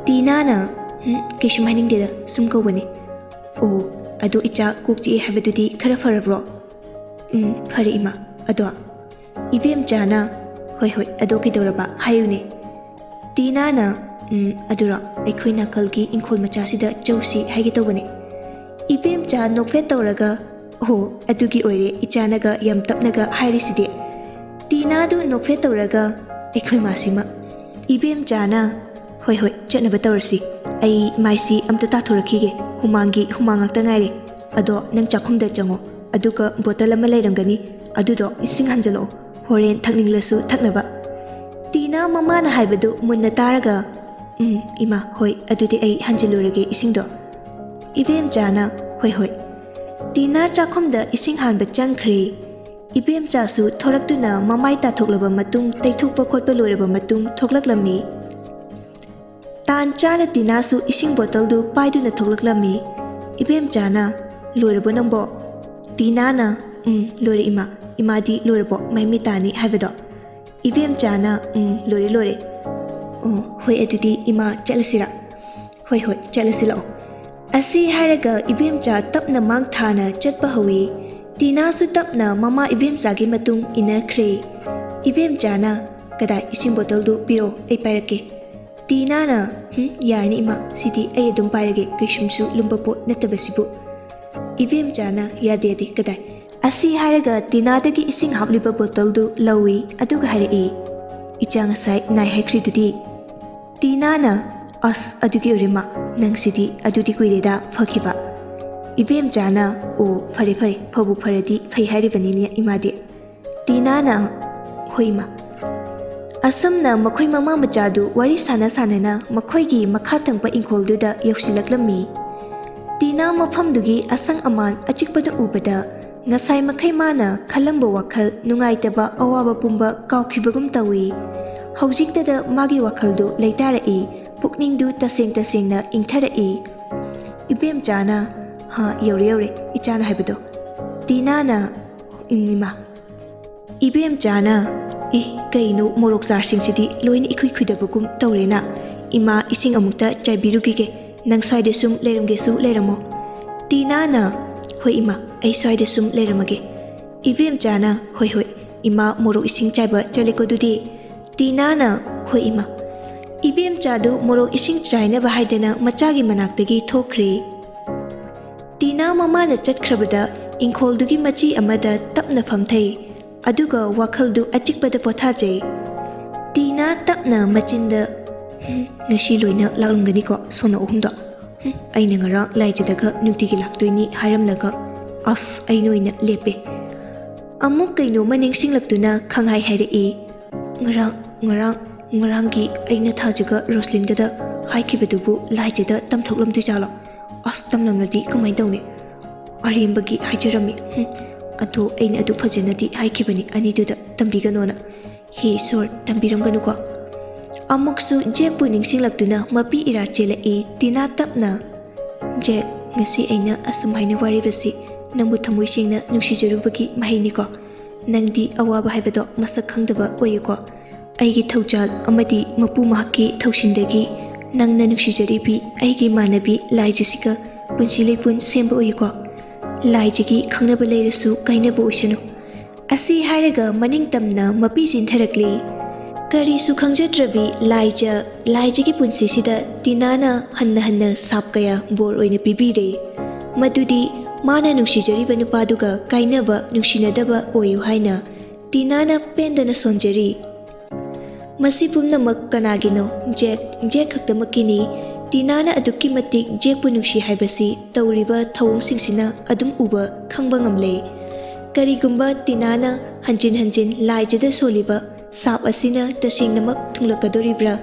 ꯇꯤꯅꯥꯅ, "ꯍꯨꯝ, ꯀꯩꯁꯨꯝ ꯍꯥꯏꯅꯤꯡꯗꯦꯗ, ꯁꯨꯝ ꯀꯧꯕꯅꯦ꯫" "ꯑꯣ, ꯑꯗꯣ ꯏꯆꯥ ꯀꯣꯛ ꯆꯤꯛꯑꯦ ꯍꯥꯏꯕꯗꯨꯗꯤ ꯈꯔ ꯐꯔꯕ꯭ꯔꯣ?" "ꯎꯝ, ꯐꯔꯦ ꯏꯃꯥ꯫ ꯑꯗꯣ?" ꯏꯕꯦꯝꯆꯥꯅ, "ꯍꯣꯏ ꯍꯣꯏ, ꯑꯗꯣ ꯀꯩꯗꯧꯔꯕ? ꯍꯥꯏꯌꯨꯅꯦ꯫" ꯇꯤꯅꯥꯅ, "ꯎꯝ, ꯑꯗꯨꯔꯣ, ꯑꯩꯈꯣꯏ ꯅꯥꯀꯜꯒꯤ ꯏꯪꯈꯣꯜ ꯃꯆꯥꯁꯤꯗ ꯆꯧꯁꯤ ꯍꯥꯏꯒꯦ ꯇꯧꯕꯅꯦ꯫" ꯏꯕꯦꯝꯆꯥ ꯅꯣꯛꯐꯦꯠ ꯇꯧꯔꯒ, "ꯑꯣ, ꯑꯗꯨꯒꯤ ꯑꯣꯏꯔꯦ ꯏꯆꯥꯅꯒ ꯌꯥꯝ ꯇꯞꯅꯒ ꯍꯥꯏꯔꯤꯁꯤꯗꯤ꯫" ꯇꯤꯅꯥꯗꯨ ꯅꯣꯛꯐꯦꯠ ꯇꯧꯔꯒ, "ꯑꯩꯈꯣꯏ ꯃꯥꯁꯤꯃ꯫" ꯏꯕꯦꯝꯆꯥꯅ, "ꯍꯣꯏ ꯍꯣꯏ, ꯆꯠꯅꯕ ꯇꯧꯔꯁꯤ꯫ ꯑꯩ ꯃꯥꯏꯁꯤ ꯑꯝꯇ ꯇꯥꯊꯣꯔꯛꯈꯤꯒꯦ꯫ ꯍꯨꯃꯥꯡꯒꯤ ꯍꯨꯃꯥꯡ ꯉꯥꯛꯇ ꯉꯥꯏꯔꯦ꯫ "ꯑꯗꯣ ꯅꯪ ꯆꯥꯛꯈꯨꯝꯗ ꯆꯪꯉꯣ, ꯑꯗꯨꯒ ꯕꯣꯇꯜ ꯑꯃ ꯂꯩꯔꯝꯒꯅꯤ, ꯑꯗꯨꯗꯣ ꯏꯁꯤꯡ ꯍꯥꯟꯖꯜꯂꯛꯑꯣ, ꯍꯣꯔꯦꯟ ꯊꯛꯅꯤꯡꯂꯁꯨ ꯊꯛꯅꯕ꯫" ꯇꯤꯅꯥ ꯃꯃꯥꯅ ꯍꯥꯏꯕꯗꯨ ꯃꯨꯟꯅ ꯇꯥꯔꯒ, "ꯎꯝ, ꯏꯃꯥ, ꯍꯣꯏ, ꯑꯗꯨꯗꯤ ꯑꯩ ꯍꯟꯖꯤꯜꯂꯨꯔꯒꯦ ꯏꯁꯤꯡꯗꯣ꯫" ꯏꯕꯦꯝꯆꯥꯅ, "ꯍꯣꯏ, ꯍꯣꯏ꯫" ꯇꯤꯅꯥ ꯆꯥꯛꯈꯨꯝꯗ ꯏꯁꯤꯡ ꯍꯥꯟꯕ ꯆꯪꯈ꯭ꯔꯦ꯫ ꯏꯕꯦꯝꯆꯥꯁꯨ ꯊꯣꯔꯛꯇꯨꯅ ꯃꯃꯥꯏ ꯇꯥꯊꯣꯛꯂꯕ ꯃꯇꯨꯡ, ꯇꯩꯊꯣꯛꯄ ꯈꯣꯠꯄ ꯂꯣꯏꯔꯕ ꯃꯇꯨꯡ ꯊꯣꯛꯂꯛꯂꯝꯃꯤ꯫ ꯇꯥꯟ ꯆꯥꯅ ꯇꯤꯅꯥꯁꯨ ꯏꯁꯤꯡ ꯕꯣꯇꯜꯗꯨ ꯄꯥꯏꯗꯨꯅ ꯊꯣꯛꯂꯛꯂꯝꯃꯤ꯫ ꯏꯕꯦꯝꯆꯥꯅ, "ꯂꯣꯏꯔꯕꯣ ꯅꯪꯕꯣ?" ꯇꯤꯅꯥꯅ, "ꯎꯝ, ꯂꯣꯏꯔꯦ ꯏꯃꯥ꯫ ꯏꯃꯥꯗꯤ ꯂꯣꯏꯔꯕꯣ ꯃꯩ ꯃꯩ ꯇꯥꯅꯤ ꯍꯥꯏꯕꯗꯣ?" ꯏꯕꯦꯝꯆꯥꯅ, "ꯎꯝ, ꯂꯣꯏꯔꯦ, ꯂꯣꯏꯔꯦ꯫ ꯑꯣ, ꯍꯣꯏ, ꯑꯗꯨꯗꯤ ꯏꯃꯥ ꯆꯠꯂꯁꯤꯔꯥ?" "ꯍꯣꯏ, ꯍꯣꯏ, ꯆꯠꯂꯁꯤ ꯂꯥꯛꯑꯣ꯫" ꯑꯁꯤ ꯍꯥꯏꯔꯒ ꯏꯕꯦꯝꯆꯥ ꯇꯞꯅ ꯃꯥꯡ ꯊꯥꯅ ꯆꯠꯄ ꯍꯧꯏ꯫ ꯇꯤꯅꯥꯁꯨ ꯇꯞꯅ ꯃꯃꯥ ꯏꯕꯦꯝꯆꯥꯒꯤ ꯃꯇꯨꯡ ꯏꯟꯅꯈ꯭ꯔꯦ꯫ ꯏꯕꯦꯝꯆꯥꯅ, "ꯀꯗꯥꯏ, ꯏꯁꯤꯡ ꯕꯣꯇꯜꯗꯨ ꯄꯤꯔꯛꯑꯣ, ꯑꯩ ꯄꯥꯏꯔꯛꯀꯦ꯫" ꯇꯤꯅꯥꯅ, "ꯍꯨꯝ, ꯌꯥꯔꯅꯤ ꯏꯃꯥ, ꯁꯤꯗꯤ ꯑꯩ ꯑꯗꯨꯝ ꯄꯥꯏꯔꯒꯦ, ꯀꯩꯁꯨꯝꯁꯨ ꯂꯨꯝꯕ ꯄꯣꯠ ꯅꯠꯇꯕꯁꯤꯕꯨ꯫" ꯏꯕꯦꯝꯆꯥꯅ, "ꯌꯥꯗꯦ, ꯌꯥꯗꯦ, ꯀꯗꯥꯏ?" ꯑꯁꯤ ꯍꯥꯏꯔꯒ ꯇꯤꯅꯥꯗꯒꯤ ꯏꯁꯤꯡ ꯍꯥꯞꯂꯤꯕ ꯕꯣꯇꯜꯗꯨ ꯂꯧꯏ, ꯑꯗꯨꯒ ꯍꯥꯏꯔꯛꯏ, "ꯏꯆꯥ ꯉꯁꯥꯏ ꯅꯥꯏ ꯍꯥꯏꯈ꯭ꯔꯤꯗꯨꯗꯤ?" ꯇꯤꯅꯥꯅ, "ꯑꯁ, ꯑꯗꯨꯒꯤ ꯑꯣꯏꯔꯦ ꯃꯥ, ꯅꯪꯁꯤꯗꯤ, ꯑꯗꯨꯗꯤ ꯀꯨꯏꯔꯦꯗ ꯐꯈꯤꯕ꯫" ꯏꯕꯦꯝꯆꯥꯅ, "ꯑꯣ, ꯐꯔꯦ, ꯐꯔꯦ, ꯐꯕꯨ ꯐꯔꯗꯤ ꯐꯩ ꯍꯥꯏꯔꯤꯕꯅꯤꯅꯦ ꯏꯃꯥꯗꯤ꯫" ꯇꯤꯅꯥꯅ, "ꯍꯣꯏ ꯏꯃꯥ꯫" ꯑꯁꯨꯝꯅ ꯃꯈꯣꯏ ꯃꯃꯥ ꯃꯆꯥꯗꯨ ꯋꯥꯔꯤ ꯁꯥꯟꯅ ꯁꯥꯟꯅꯅ ꯃꯈꯣꯏꯒꯤ ꯃꯈꯥ ꯊꯪꯕ ꯏꯪꯈꯣꯜꯗꯨꯗ ꯌꯧꯁꯤꯜꯂꯛꯂꯝꯃꯤ꯫ ꯇꯤꯅꯥ ꯃꯐꯝꯗꯨꯒꯤ ꯑꯁꯪ ꯑꯃꯥꯟ ꯑꯆꯤꯛꯄꯗ ꯎꯕꯗ ꯉꯁꯥꯏ ꯃꯈꯩ ꯃꯥꯅ ꯈꯜꯂꯝꯕ ꯋꯥꯈꯜ, ꯅꯨꯡꯉꯥꯏꯇꯕ, ꯑꯋꯥꯕ ꯄꯨꯝꯕ ꯀꯥꯎꯈꯤꯕꯒꯨꯝ ꯇꯧꯏ꯫ ꯍꯧꯖꯤꯛꯇꯗ ꯃꯥꯒꯤ ꯋꯥꯈꯜꯗꯨ ꯂꯩꯇꯥꯔꯛꯏ, ꯄꯨꯛꯅꯤꯡꯗꯨ ꯇꯁꯦꯡ ꯇꯁꯦꯡꯅ ꯏꯪꯊꯔꯛꯏ꯫ ꯏꯕꯦꯝꯆꯥꯅ, "ꯍꯥ, ꯌꯧꯔꯦ, ꯌꯧꯔꯦ, ꯏꯆꯥꯅ ꯍꯥꯏꯕꯗꯣ꯫" ꯇꯤꯅꯥꯅ, "ꯎꯝ, ꯏꯃꯥ꯫" ꯏꯕꯦꯝꯆꯥꯅ, "ꯑꯦ, ꯀꯩꯅꯣ, ꯃꯣꯔꯣꯛ ꯆꯥꯔꯁꯤꯡꯁꯤꯗꯤ ꯂꯣꯏꯅ ꯏꯈꯨꯏ ꯈꯨꯏꯗꯕꯒꯨꯝ ꯇꯧꯔꯦꯅ? ꯏꯃꯥ, ꯏꯁꯤꯡ ꯑꯃꯨꯛꯇ ꯆꯥꯏꯕꯤꯔꯨꯈꯤꯒꯦ, ꯅꯪ ꯁ꯭ꯋꯥꯏꯗ ꯁꯨꯝ ꯂꯩꯔꯝꯒꯦꯁꯨ ꯂꯩꯔꯝꯃꯣ꯫" ꯇꯤꯅꯥꯅ, "ꯍꯣꯏ ꯏꯃꯥ, ꯑꯩ ꯁ꯭ꯋꯥꯏꯗ ꯁꯨꯝ ꯂꯩꯔꯝꯃꯒꯦ꯫" ꯏꯕꯦꯝꯆꯥꯅ, "ꯍꯣꯏ, ꯍꯣꯏ, ꯏꯃꯥ ꯃꯣꯔꯣꯛ ꯏꯁꯤꯡ ꯆꯥꯏꯕ ꯆꯠꯂꯦꯀꯣ ꯑꯗꯨꯗꯤ꯫" ꯇꯤꯅꯥꯅ, "ꯍꯣꯏ ꯏꯃꯥ꯫" ꯏꯕꯦꯝꯆꯥꯗꯨ ꯃꯣꯔꯣꯛ ꯏꯁꯤꯡ ꯆꯥꯏꯅꯕ ꯍꯥꯏꯗꯅ ꯃꯆꯥꯒꯤ ꯃꯅꯥꯛꯇꯒꯤ ꯊꯣꯛꯈ꯭ꯔꯦ꯫ ꯇꯤꯅꯥ ꯃꯃꯥꯅ ꯆꯠꯈ꯭ꯔꯕꯗ ꯏꯪꯈꯣꯜꯗꯨꯒꯤ ꯃꯆꯤ ꯑꯃꯗ ꯇꯞꯅ ꯐꯝꯊꯩ, ꯑꯗꯨꯒ ꯋꯥꯈꯜꯗꯨ ꯑꯆꯤꯛꯄꯗ ꯄꯣꯊꯥꯖꯩ꯫ ꯇꯤꯅꯥ ꯇꯞꯅ ꯃꯆꯤꯟꯗ, "ꯍꯨꯝ, ꯉꯁꯤ ꯂꯣꯏꯅ ꯂꯥꯛꯂꯝꯒꯅꯤꯀꯣ ꯁꯣꯅꯣ ꯑꯍꯨꯝꯗꯣ?" "ꯍꯨꯝ, ꯑꯩꯅ ꯉꯔꯥꯡ ꯂꯥꯏꯖꯗꯒ ꯅꯨꯡꯇꯤꯒꯤ ꯂꯥꯛꯇꯣꯏꯅꯤ ꯍꯥꯏꯔꯝꯂꯒ, ꯑꯁ, ꯑꯩꯅ ꯑꯣꯏꯅ ꯂꯦꯞꯄꯦ꯫ ꯑꯃꯨꯛ ꯀꯩꯅꯣꯝꯃ ꯅꯤꯡꯁꯤꯡꯂꯛꯇꯨꯅ ꯈꯪꯍꯥꯏ ꯍꯥꯏꯔꯛꯏ, "ꯉꯔꯥꯡ, ꯉꯔꯥꯡ, ꯉꯔꯥꯡꯒꯤ ꯑꯩꯅ ꯊꯥꯖꯒ ꯔꯣꯁꯂꯤꯟꯒꯗ ꯍꯥꯏꯈꯤꯕꯗꯨꯕꯨ ꯂꯥꯏꯖꯗ ꯇꯝꯊꯣꯛꯂꯝꯗꯣꯏꯖꯥꯠꯂꯣ? ꯑꯁ, ꯇꯝꯂꯝꯂꯗꯤ ꯀꯃꯥꯏꯅ ꯇꯧꯅꯤ? ꯑꯔꯦꯝꯕꯒꯤ ꯍꯥꯏꯖꯔꯝꯃꯤ꯫ ꯍꯨꯝ, ꯑꯗꯣ ꯑꯩꯅ ꯑꯗꯨ ꯐꯖꯅꯗꯤ ꯍꯥꯏꯈꯤꯕꯅꯤ ꯑꯅꯤꯗꯨꯗ ꯇꯝꯕꯤꯒꯅꯣꯅ꯫ ꯍꯦ ꯏꯁꯣꯔ, ꯇꯝꯕꯤꯔꯝꯒꯅꯨꯀꯣ"꯫ ꯑꯃꯨꯛꯁꯨ ꯖꯦꯛꯄꯨ ꯅꯤꯡꯁꯤꯡꯂꯛꯇꯨꯅ ꯃꯄꯤ ꯏꯔꯥ ꯆꯦꯜꯂꯛꯏ꯫ ꯇꯤꯅꯥ ꯇꯞꯅ, "ꯖꯦꯛ, ꯉꯁꯤ ꯑꯩꯅ ꯑꯁꯨꯝ ꯍꯥꯏꯅ ꯋꯥꯔꯤꯕꯁꯤ ꯅꯪꯕꯨ ꯊꯃꯣꯏ ꯁꯦꯡꯅ ꯅꯨꯡꯁꯤꯖꯔꯨꯕꯒꯤ ꯃꯍꯩꯅꯤꯀꯣ꯫ ꯅꯪꯗꯤ ꯑꯋꯥꯕ ꯍꯥꯏꯕꯗꯣ ꯃꯁꯛ ꯈꯪꯗꯕ ꯑꯣꯏꯌꯨꯀꯣ꯫ ꯑꯩꯒꯤ ꯊꯧꯖꯥꯜ ꯑꯃꯗꯤ ꯃꯄꯨ ꯃꯍꯥꯛꯀꯤ ꯊꯧꯁꯤꯟꯗꯒꯤ ꯅꯪꯅ ꯅꯨꯡꯁꯤꯖꯔꯤꯕꯤ ꯑꯩꯒꯤ ꯏꯃꯥꯟꯅꯕꯤ ꯂꯥꯏꯖꯁꯤꯒ ꯄꯨꯟꯁꯤ ꯂꯩꯄꯨꯟ ꯁꯦꯝꯕ ꯑꯣꯏꯌꯨꯀꯣ꯫ ꯂꯥꯏꯖꯒꯤ ꯈꯪꯅꯕ ꯂꯩꯔꯁꯨ ꯀꯥꯏꯅꯕ ꯑꯣꯏꯁꯅꯨ"꯫ ꯑꯁꯤ ꯍꯥꯏꯔꯒ ꯃꯅꯤꯡ ꯇꯝꯅ ꯃꯄꯤ ꯆꯤꯟꯊꯔꯛꯂꯤ꯫ ꯀꯔꯤꯁꯨ ꯈꯪꯖꯗ꯭ꯔꯕꯤ ꯂꯥꯏꯖ, ꯂꯥꯏꯖꯒꯤ ꯄꯨꯟꯁꯤꯁꯤꯗ ꯇꯤꯅꯥꯅ ꯍꯟꯅ ꯍꯟꯅ ꯁꯥꯞ ꯀꯌꯥ ꯕꯣꯔ ꯑꯣꯏꯅ ꯄꯤꯕꯤꯔꯦ꯫ ꯃꯗꯨꯗꯤ ꯃꯥꯅ ꯅꯨꯡꯁꯤꯖꯔꯤꯕ ꯅꯨꯄꯥꯗꯨꯒ ꯀꯥꯏꯅꯕ, ꯅꯨꯡꯁꯤꯅꯗꯕ ꯑꯣꯏꯌꯨ ꯍꯥꯏꯅ꯫ ꯇꯤꯅꯥꯅ ꯄꯦꯟꯗꯅ ꯁꯣꯟꯖꯔꯤ꯫ ꯃꯁꯤ ꯄꯨꯝꯅꯃꯛ ꯀꯅꯥꯒꯤꯅꯣ? ꯖꯦꯛ, ꯖꯦꯛ ꯈꯛꯇꯃꯛꯀꯤꯅꯤ꯫ ꯇꯤꯅꯥꯅ ꯑꯗꯨꯛꯀꯤ ꯃꯇꯤꯛ ꯖꯦꯛꯄꯨ ꯅꯨꯡꯁꯤ ꯍꯥꯏꯕꯁꯤ ꯇꯧꯔꯤꯕ ꯊꯧꯑꯣꯡꯁꯤꯡꯁꯤꯅ ꯑꯗꯨꯝ ꯎꯕ, ꯈꯪꯕ ꯉꯝꯂꯦ꯫ ꯀꯔꯤꯒꯨꯝꯕ ꯇꯤꯅꯥꯅ ꯍꯟꯖꯤꯟ ꯍꯟꯖꯤꯟ ꯂꯥꯏꯖꯗ ꯁꯣꯜꯂꯤꯕ ꯁꯥꯞ ꯑꯁꯤꯅ ꯇꯁꯦꯡꯅꯃꯛ ꯊꯨꯡꯂꯛꯀꯗꯣꯔꯤꯕ꯭ꯔꯥ?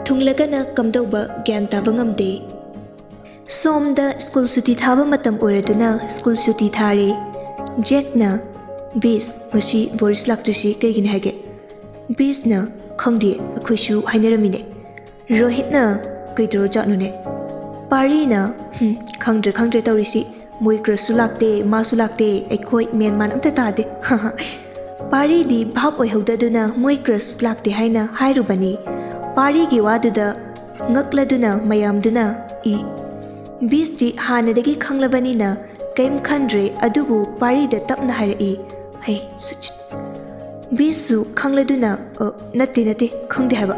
ꯊꯨꯡꯂꯒꯅ ꯀꯝꯗꯧꯕ? ꯒ꯭ꯌꯥꯟ ꯇꯥꯕ ꯉꯝꯗꯦ꯫ ꯁꯣꯝꯗ ꯁ꯭ꯀꯨꯜ ꯁꯨꯇꯤ ꯊꯥꯕ ꯃꯇꯝ ꯑꯣꯏꯔꯗꯨꯅ ꯁ꯭ꯀꯨꯜ ꯁꯨꯇꯤ ꯊꯥꯔꯦ꯫ ꯖꯦꯛꯅ, "ꯕꯤꯁ, ꯉꯁꯤ ꯕꯣꯔꯤꯁ ꯂꯥꯛꯇ꯭ꯔꯤꯁꯤ ꯀꯩꯒꯤꯅꯤ ꯍꯥꯏꯒꯦ?" ꯕꯤꯁꯅ, "ꯈꯪꯗꯦ, ꯑꯩꯈꯣꯏꯁꯨ ꯍꯥꯏꯅꯔꯝꯃꯤꯅꯦ"꯫ ꯔꯣꯍꯤꯠꯅ, "ꯀꯩꯗꯧꯔꯖꯥꯠꯅꯣꯅꯦ?" ꯄꯥꯔꯤꯅ, "ꯍꯨꯝ, ꯈꯪꯗ꯭ꯔꯦ ꯈꯪꯗ꯭ꯔꯦ ꯇꯧꯔꯤꯁꯤ, ꯃꯣꯏ ꯀ꯭ꯔꯁꯁꯨ ꯂꯥꯛꯇꯦ, ꯃꯥꯁꯨ ꯂꯥꯛꯇꯦ, ꯑꯩꯈꯣꯏ ꯃꯦꯟ ꯃꯥꯟ ꯑꯝꯇ ꯇꯥꯗꯦ"꯫ ꯄꯥꯔꯤꯗꯤ ꯚꯥꯞ ꯑꯣꯏꯍꯧꯗꯗꯨꯅ ꯃꯣꯏ ꯀ꯭ꯔꯁ ꯂꯥꯛꯇꯦ ꯍꯥꯏꯅ ꯍꯥꯏꯔꯨꯕꯅꯤ꯫ ꯄꯥꯔꯤꯒꯤ ꯋꯥꯗꯨꯗ ꯉꯛꯂꯗꯨꯅ ꯃꯌꯥꯝꯗꯨꯅ, "ꯏ"꯫ ꯕꯤꯁꯇꯤ ꯍꯥꯟꯅꯗꯒꯤ ꯈꯪꯂꯕꯅꯤꯅ ꯀꯩꯝ ꯈꯟꯗ꯭ꯔꯦ, ꯑꯗꯨꯕꯨ ꯄꯥꯔꯤꯗ ꯇꯞꯅ ꯍꯥꯏꯔꯛꯏ, "ꯍꯩ, ꯁꯨꯠ, ꯁꯨꯠ"꯫ ꯕꯤꯁꯁꯨ ꯈꯪꯂꯗꯨꯅ, "ꯑ, ꯅꯠꯇꯦ, ꯅꯠꯇꯦ, ꯈꯪꯗꯦ ꯍꯥꯏꯕ"꯫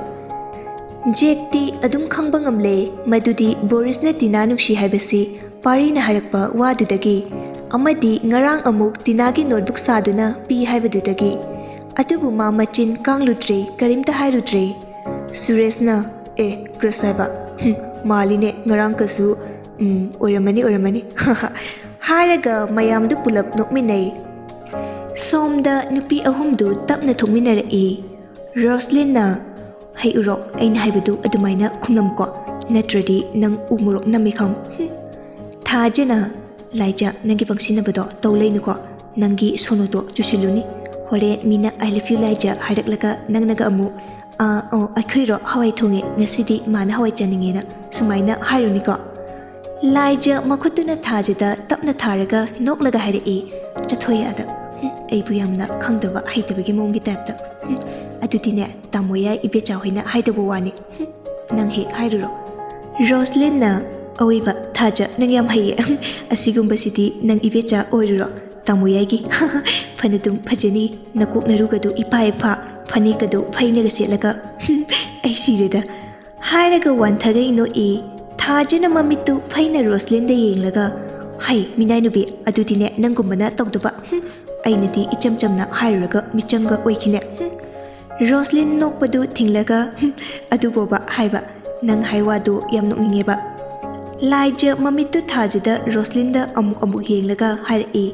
ꯖꯦꯛꯇꯤ ꯑꯗꯨꯝ ꯈꯪꯕ ꯉꯝꯂꯦ ꯃꯗꯨꯗꯤ ꯕꯣꯔꯤꯁꯅ ꯇꯤꯅꯥ ꯅꯨꯡꯁꯤ ꯍꯥꯏꯕꯁꯤ ꯄꯥꯔꯤꯅ ꯍꯥꯏꯔꯛꯄ ꯋꯥꯗꯨꯗꯒꯤ, ꯑꯃꯗꯤ ꯉꯔꯥꯡ ꯑꯃꯨꯛ ꯇꯤꯅꯥꯒꯤ ꯅꯣꯠꯕꯨꯛ ꯁꯥꯗꯨꯅ ꯄꯤ ꯍꯥꯏꯕꯗꯨꯗꯒꯤ꯫ ꯑꯗꯨꯕꯨ ꯃꯥ ꯃꯆꯤꯟ ꯀꯥꯡꯂꯨꯗ꯭ꯔꯦ, ꯀꯔꯤꯝꯇ ꯍꯥꯏꯔꯨꯗ꯭ꯔꯦ꯫ ꯁꯨꯔꯦꯁꯅ, "ꯑꯦ, ꯀ꯭ꯔꯁ ꯍꯥꯏꯕ? ꯍꯨꯝ, "ꯃꯥꯜꯂꯤꯅꯦ, ꯉꯔꯥꯡ ꯀꯁꯨ, ꯎꯝ, ꯑꯣꯏꯔꯝꯃꯅꯤ, ꯑꯣꯏꯔꯝꯃꯅꯤ" ꯍꯥꯏꯔꯒ ꯃꯌꯥꯝꯗꯨ ꯄꯨꯂꯞ ꯅꯣꯛꯃꯤꯟꯅꯩ꯫ ꯁꯣꯝꯗ ꯅꯨꯄꯤ ꯑꯍꯨꯝꯗꯨ ꯇꯞꯅ ꯊꯣꯛꯃꯤꯟꯅꯔꯛꯏ꯫ ꯔꯣꯁꯂꯤꯟꯅ, "ꯍꯩ ꯎꯔꯣꯛ, ꯑꯩꯅ ꯍꯥꯏꯕꯗꯨ ꯑꯗꯨꯃꯥꯏꯅ ꯈꯨꯝꯂꯝꯃꯨꯀꯣ, ꯅꯠꯇ꯭ꯔꯗꯤ ꯅꯪ ꯎ ꯃꯣꯔꯣꯛ ꯅꯝꯃꯤ ꯈꯪ꯫" ꯍꯨꯝ꯫ ꯊꯥꯖꯅ, "ꯂꯥꯏꯖ, ꯅꯪꯒꯤ ꯄꯪꯁꯤꯟꯅꯕꯗꯣ ꯇꯧ ꯂꯩꯅꯨꯀꯣ, ꯅꯪꯒꯤ ꯁꯣꯅꯣꯗꯣ ꯆꯨꯁꯤꯜꯂꯨꯅꯤ꯫ ꯍꯣꯔꯦꯟ ꯃꯤꯅ 'I love you ꯂꯥꯏꯖ' ꯍꯥꯏꯔꯛꯂꯒ ꯅꯪꯅꯒ ꯑꯃꯨꯛ, 'ꯑꯥ, ꯑꯣ, ꯑꯩꯈꯣꯏꯔꯣ ꯍꯋꯥꯏ ꯊꯣꯡꯉꯦ ꯉꯁꯤꯗꯤ, ꯃꯥꯅ ꯍꯋꯥꯏ ꯆꯥꯅꯤꯡꯉꯦꯅ' ꯁꯨꯃꯥꯏꯅ ꯍꯥꯏꯔꯨꯅꯤꯀꯣ?" ꯂꯥꯏꯖ ꯃꯈꯨꯠꯇꯨꯅ ꯊꯥꯖꯗ ꯇꯞꯅ ꯊꯥꯔꯒ ꯅꯣꯛꯂꯒ ꯍꯥꯏꯔꯛꯏ, "ꯆꯠꯊꯣꯏ ꯑꯥꯗ꯫ ꯍꯨꯝ, ꯑꯩꯕꯨ ꯌꯥꯝꯅ ꯈꯪꯗꯕ ꯍꯩꯇꯕꯒꯤ ꯃꯑꯣꯡꯒꯤ ꯇꯥꯏꯞꯇ꯫ ꯍꯨꯝ, ꯑꯗꯨꯗꯤꯅꯦ, ꯇꯥꯃꯣ ꯌꯥꯏ ꯏꯕꯦꯆꯥ ꯍꯣꯏꯅ ꯍꯥꯏꯗꯧꯕ ꯋꯥꯅꯤ꯫ ꯍꯨꯝ, ꯅꯪ ꯍꯦꯛ ꯍꯥꯏꯔꯨꯔꯣ꯫" ꯔꯣꯁꯂꯤꯟꯅ, "ꯑꯋꯣꯏꯕ, ꯊꯥꯖ, ꯅꯪ ꯌꯥꯝ ꯍꯩꯌꯦ꯫ ꯑꯁꯤꯒꯨꯝꯕꯁꯤꯗꯤ ꯅꯪ ꯏꯕꯦꯆꯥ ꯑꯣꯏꯔꯨꯔꯣ꯫ ꯇꯥꯃꯣ ꯌꯥꯏꯒꯤ꯫ ꯐꯅꯗꯨꯝ ꯐꯖꯅꯤ, ꯅꯀꯣꯛ ꯅꯔꯨꯒꯗꯨ ꯏꯐꯥ ꯏꯐꯥ, ꯐꯅꯦꯛꯀꯗꯨ ꯐꯩꯅꯒ ꯁꯦꯠꯂꯒ꯫ ꯍꯨꯝ, ꯑꯩ ꯁꯤꯔꯦꯗ꯫" ꯍꯥꯏꯔꯒ ꯋꯥꯟꯊꯒꯩ ꯅꯣꯛꯏ꯫ ꯊꯥꯖꯅ ꯃꯃꯤꯠꯇꯨ ꯐꯩꯅ ꯔꯣꯁꯂꯤꯟꯗ ꯌꯦꯡꯂꯒ, "ꯍꯩ, ꯃꯤꯅꯥꯏ ꯅꯨꯄꯤ, ꯑꯗꯨꯗꯤꯅꯦ ꯅꯪꯒꯨꯝꯕꯅ ꯇꯧꯗꯕ꯫ ꯍꯨꯝ, ꯑꯩꯅꯗꯤ ꯏꯆꯝ ꯆꯝꯅ ꯍꯥꯏꯔꯨꯔꯒ ꯃꯤꯆꯪꯒ ꯑꯣꯏꯈꯤꯅꯦ꯫ ꯍꯨꯝ꯫" ꯔꯣꯁꯂꯤꯟ ꯅꯣꯛꯄꯗꯨ ꯊꯤꯡꯂꯒ, "ꯍꯨꯝ, ꯑꯗꯨꯕꯣꯕ ꯍꯥꯏꯕ, ꯅꯪ ꯍꯥꯏ ꯋꯥꯗꯨ ꯌꯥꯝ ꯅꯣꯛꯅꯤꯡꯉꯦꯕ꯫" ꯂꯥꯏꯖ ꯃꯃꯤꯠꯇꯨ ꯊꯥꯖꯗ ꯔꯣꯁꯂꯤꯟꯗ ꯑꯃꯨꯛ ꯑꯃꯨꯛ ꯌꯦꯡꯂꯒ ꯍꯥꯏꯔꯛꯏ,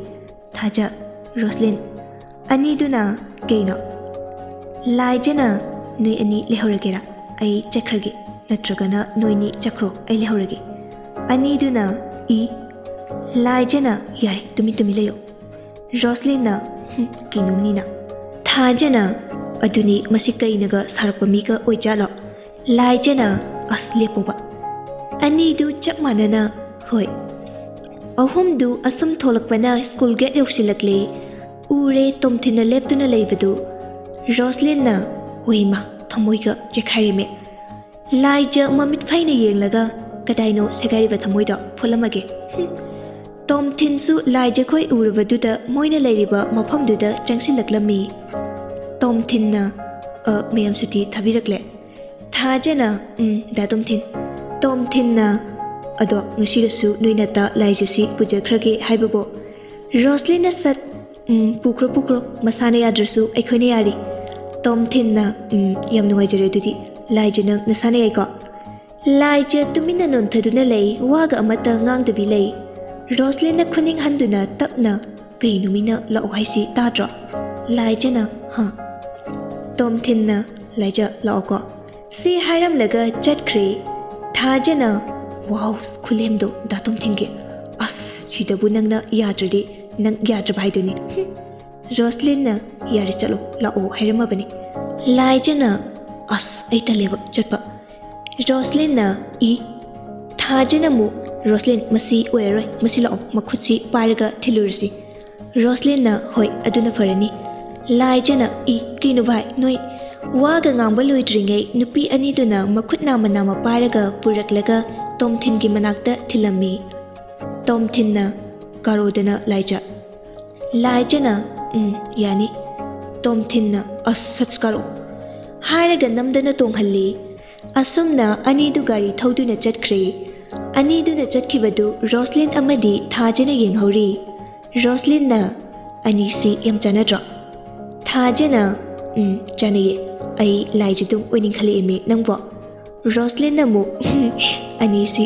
"ꯊꯥꯖ, ꯔꯣꯁꯂꯤꯟ, ꯑꯅꯤꯗꯨꯅ ꯀꯩꯅꯣ?" ꯂꯥꯏꯖꯅ, "ꯅꯣꯏ ꯑꯅꯤ ꯂꯩꯍꯧꯔꯒꯦꯔꯥ? ꯑꯩ ꯆꯠꯈ꯭ꯔꯒꯦ꯫ ꯅꯠꯇ꯭ꯔꯒꯅ ꯅꯣꯏꯅꯤ ꯆꯠꯈ꯭ꯔꯣ, ꯑꯩ ꯂꯩꯍꯧꯔꯒꯦ꯫" ꯑꯅꯤꯗꯨꯅ, "ꯏ?" ꯂꯥꯏꯖꯅ, "ꯌꯥꯔꯦ, ꯇꯨꯃꯤꯟ ꯇꯨꯃꯤꯟ ꯂꯩꯌꯣ꯫" ꯔꯣꯁꯂꯤꯟꯅ, "ꯍꯨꯝ, ꯀꯩꯅꯣꯝꯅꯤꯅ꯫" ꯊꯥꯖꯅ, "ꯑꯗꯨꯅꯤ, ꯃꯁꯤ ꯀꯩꯅꯒ ꯁꯥꯔꯛꯄ ꯃꯤꯒ ꯑꯣꯏꯖꯥꯠꯂꯣ?" ꯂꯥꯏꯖꯅ, "ꯑꯁ, ꯂꯦꯞꯄꯣꯕ꯫" ꯑꯅꯤꯗꯨ ꯆꯞ ꯃꯥꯟꯅꯅ, "ꯍꯣꯏ꯫" ꯑꯍꯨꯝꯗꯨ ꯑꯁꯨꯝ ꯊꯣꯛꯂꯛꯄꯅ ꯁ꯭ꯀꯨꯜ ꯒꯦꯠ ꯌꯧꯁꯤꯜꯂꯛꯂꯦ꯫ ꯎꯔꯦ ꯇꯣꯝꯊꯤꯟꯅ ꯂꯦꯞꯇꯨꯅ ꯂꯩꯕꯗꯨ꯫ ꯔꯣꯁꯂꯤꯟꯅ, "ꯍꯣꯏ ꯏꯃꯥ, ꯊꯃꯣꯏꯒ ꯆꯦꯛꯈꯥꯏꯔꯦꯃꯦ꯫" ꯂꯥꯏꯖ ꯃꯃꯤꯠ ꯐꯩꯅ ꯌꯦꯡꯂꯒ, "ꯀꯗꯥꯏꯅꯣ ꯁꯦꯒꯥꯏꯔꯤꯕ ꯊꯃꯣꯏꯗꯣ? ꯐꯨꯠꯂꯝꯃꯒꯦ꯫" ꯍꯨꯝ꯫ ꯇꯣꯝꯊꯤꯟꯁꯨ ꯂꯥꯏꯖꯈꯣꯏ ꯎꯔꯕꯗꯨꯗ ꯃꯣꯏꯅ ꯂꯩꯔꯤꯕ ꯃꯐꯝꯗꯨꯗ ꯆꯪꯁꯤꯜꯂꯛꯂꯝꯃꯤ꯫ ꯇꯣꯝꯊꯤꯟꯅ, "ꯑ, ꯃꯌꯥꯝ ꯁꯨꯇꯤ ꯊꯥꯕꯤꯔꯛꯂꯦ?" ꯊꯥꯖꯅ, "ꯎꯝ, ꯗꯥ ꯇꯣꯝꯊꯤꯟ꯫" ꯇꯣꯝꯊꯤꯟꯅ, "ꯑꯗꯣ ꯉꯁꯤꯒꯁꯨ ꯅꯣꯏ ꯅꯠꯇ ꯂꯥꯏꯖꯁꯤ ꯄꯨꯖꯈ꯭ꯔꯒꯦ ꯍꯥꯏꯕꯕꯨ?" ꯔꯣꯁꯂꯤꯟꯅ ꯁꯠ, "ꯎꯝ, ꯄꯨꯈ꯭ꯔꯣ, ꯄꯨꯈ꯭ꯔꯣ, ꯃꯁꯥꯅ ꯌꯥꯗ꯭ꯔꯁꯨ ꯑꯩꯈꯣꯏꯅ ꯌꯥꯔꯤ꯫" ꯇꯣꯝꯊꯤꯟꯅ, "ꯎꯝ, ꯌꯥꯝ ꯅꯨꯡꯉꯥꯏꯖꯔꯦ ꯑꯗꯨꯗꯤ꯫ ꯂꯥꯏꯖ ꯅꯪ ꯅꯁꯥꯅ ꯌꯥꯏꯀꯣ?" ꯂꯥꯏꯖ ꯇꯨꯃꯤꯟꯅ ꯅꯣꯟꯊꯗꯨꯅ ꯂꯩ, ꯋꯥꯒ ꯑꯃꯠꯇ ꯉꯥꯡꯗꯕꯤ ꯂꯩ꯫ ꯔꯣꯁꯂꯤꯟꯅ ꯈꯨꯅꯤꯡ ꯍꯟꯗꯨꯅ ꯇꯞꯅ, "ꯀꯩꯅꯣ ꯃꯤꯅ ꯂꯥꯛꯑꯣ ꯍꯥꯏꯁꯤ ꯇꯥꯗ꯭ꯔꯣ?" ꯂꯥꯏꯖꯅ, "ꯍꯥ?" ꯇꯣꯝꯊꯤꯟꯅ, "ꯂꯥꯏꯖ ꯂꯥꯛꯑꯣꯀꯣ" ꯁꯤ ꯍꯥꯏꯔꯝꯂꯒ ꯆꯠꯈ꯭ꯔꯦ꯫ ꯊꯥꯖꯅ, "ꯋꯥꯎ, ꯈꯨꯂꯦꯝꯗꯣ ꯗꯥ ꯇꯣꯝꯊꯤꯟꯒꯤ꯫ ꯑꯁ, ꯁꯤꯗꯕꯨ ꯅꯪꯅ ꯌꯥꯗ꯭ꯔꯗꯤ ꯅꯪ ꯌꯥꯗ꯭ꯔꯕ ꯍꯥꯏꯗꯨꯅꯤ꯫ ꯍꯨꯝ꯫" ꯔꯣꯁꯂꯤꯟꯅ, "ꯌꯥꯔꯦ, ꯆꯠꯂꯣ, ꯂꯥꯛꯑꯣ" ꯍꯥꯏꯔꯝꯃꯕꯅꯤ꯫ ꯂꯥꯏꯖꯅ, "ꯑꯁ, ꯑꯩ ꯇꯜꯂꯦꯕ ꯆꯠꯄ"꯫ ꯔꯣꯁꯂꯤꯟꯅ, "ꯏ"꯫ ꯊꯥꯖꯅ ꯑꯃꯨꯛ, "ꯔꯣꯁꯂꯤꯟ, ꯃꯁꯤ ꯑꯣꯏꯔꯔꯣꯏ, ꯃꯁꯤ ꯂꯥꯛꯑꯣ, ꯃꯈꯨꯠꯁꯤ ꯄꯥꯏꯔꯒ ꯊꯤꯜꯂꯨꯔꯁꯤ"꯫ ꯔꯣꯁꯂꯤꯟꯅ, "ꯍꯣꯏ, ꯑꯗꯨꯅ ꯐꯔꯅꯤ"꯫ ꯂꯥꯏꯖꯅ, "ꯏ, ꯀꯩꯅꯣ ꯚꯥꯏ, ꯅꯣꯏ?" ꯋꯥꯒ ꯉꯥꯡꯕ ꯂꯣꯏꯗ꯭ꯔꯤꯉꯩ ꯅꯨꯄꯤ ꯑꯅꯤꯗꯨꯅ ꯃꯈꯨꯠ ꯅꯥꯝꯃ ꯅꯥꯝꯃ ꯄꯥꯏꯔꯒ ꯄꯨꯔꯛꯂꯒ ꯇꯣꯝꯊꯤꯟꯒꯤ ꯃꯅꯥꯛꯇ ꯊꯤꯜꯂꯝꯃꯤ꯫ ꯇꯣꯝꯊꯤꯟꯅ, "ꯀꯥꯔꯣꯗꯅ ꯂꯥꯏꯖ"꯫ ꯂꯥꯏꯖꯅ, "ꯎꯝ, ꯌꯥꯅꯤ"꯫ ꯇꯣꯝꯊꯤꯟꯅ, "ꯑꯁ, ꯁꯠ ꯀꯥꯔꯛꯑꯣ" ꯍꯥꯏꯔꯒ ꯅꯝꯗꯅ ꯇꯣꯡꯍꯜꯂꯤ꯫ ꯑꯁꯨꯝꯅ ꯑꯅꯤꯗꯨ ꯒꯥꯔꯤ ꯊꯧꯗꯨꯅ ꯆꯠꯈ꯭ꯔꯦ꯫ ꯑꯅꯤꯗꯨꯅ ꯆꯠꯈꯤꯕꯗꯨ ꯔꯣꯁꯂꯤꯟ ꯑꯃꯗꯤ ꯊꯥꯖꯅ ꯌꯦꯡꯍꯧꯔꯤ꯫ ꯔꯣꯁꯂꯤꯟꯅ, "ꯑꯅꯤꯁꯤ ꯌꯥꯝ ꯆꯥꯟꯅꯗ꯭ꯔꯣ?" ꯊꯥꯖꯅ, "ꯎꯝ, ꯆꯥꯟꯅꯩꯌꯦ꯫ ꯑꯩ ꯂꯥꯏꯖ ꯑꯗꯨꯝ ꯑꯣꯏꯅꯤꯡꯈꯠꯂꯛꯑꯦꯃꯤ ꯅꯪꯕꯣ"꯫ ꯔꯣꯁꯂꯤꯟꯅ ꯑꯃꯨꯛ, "ꯑꯅꯤꯁꯤ"꯫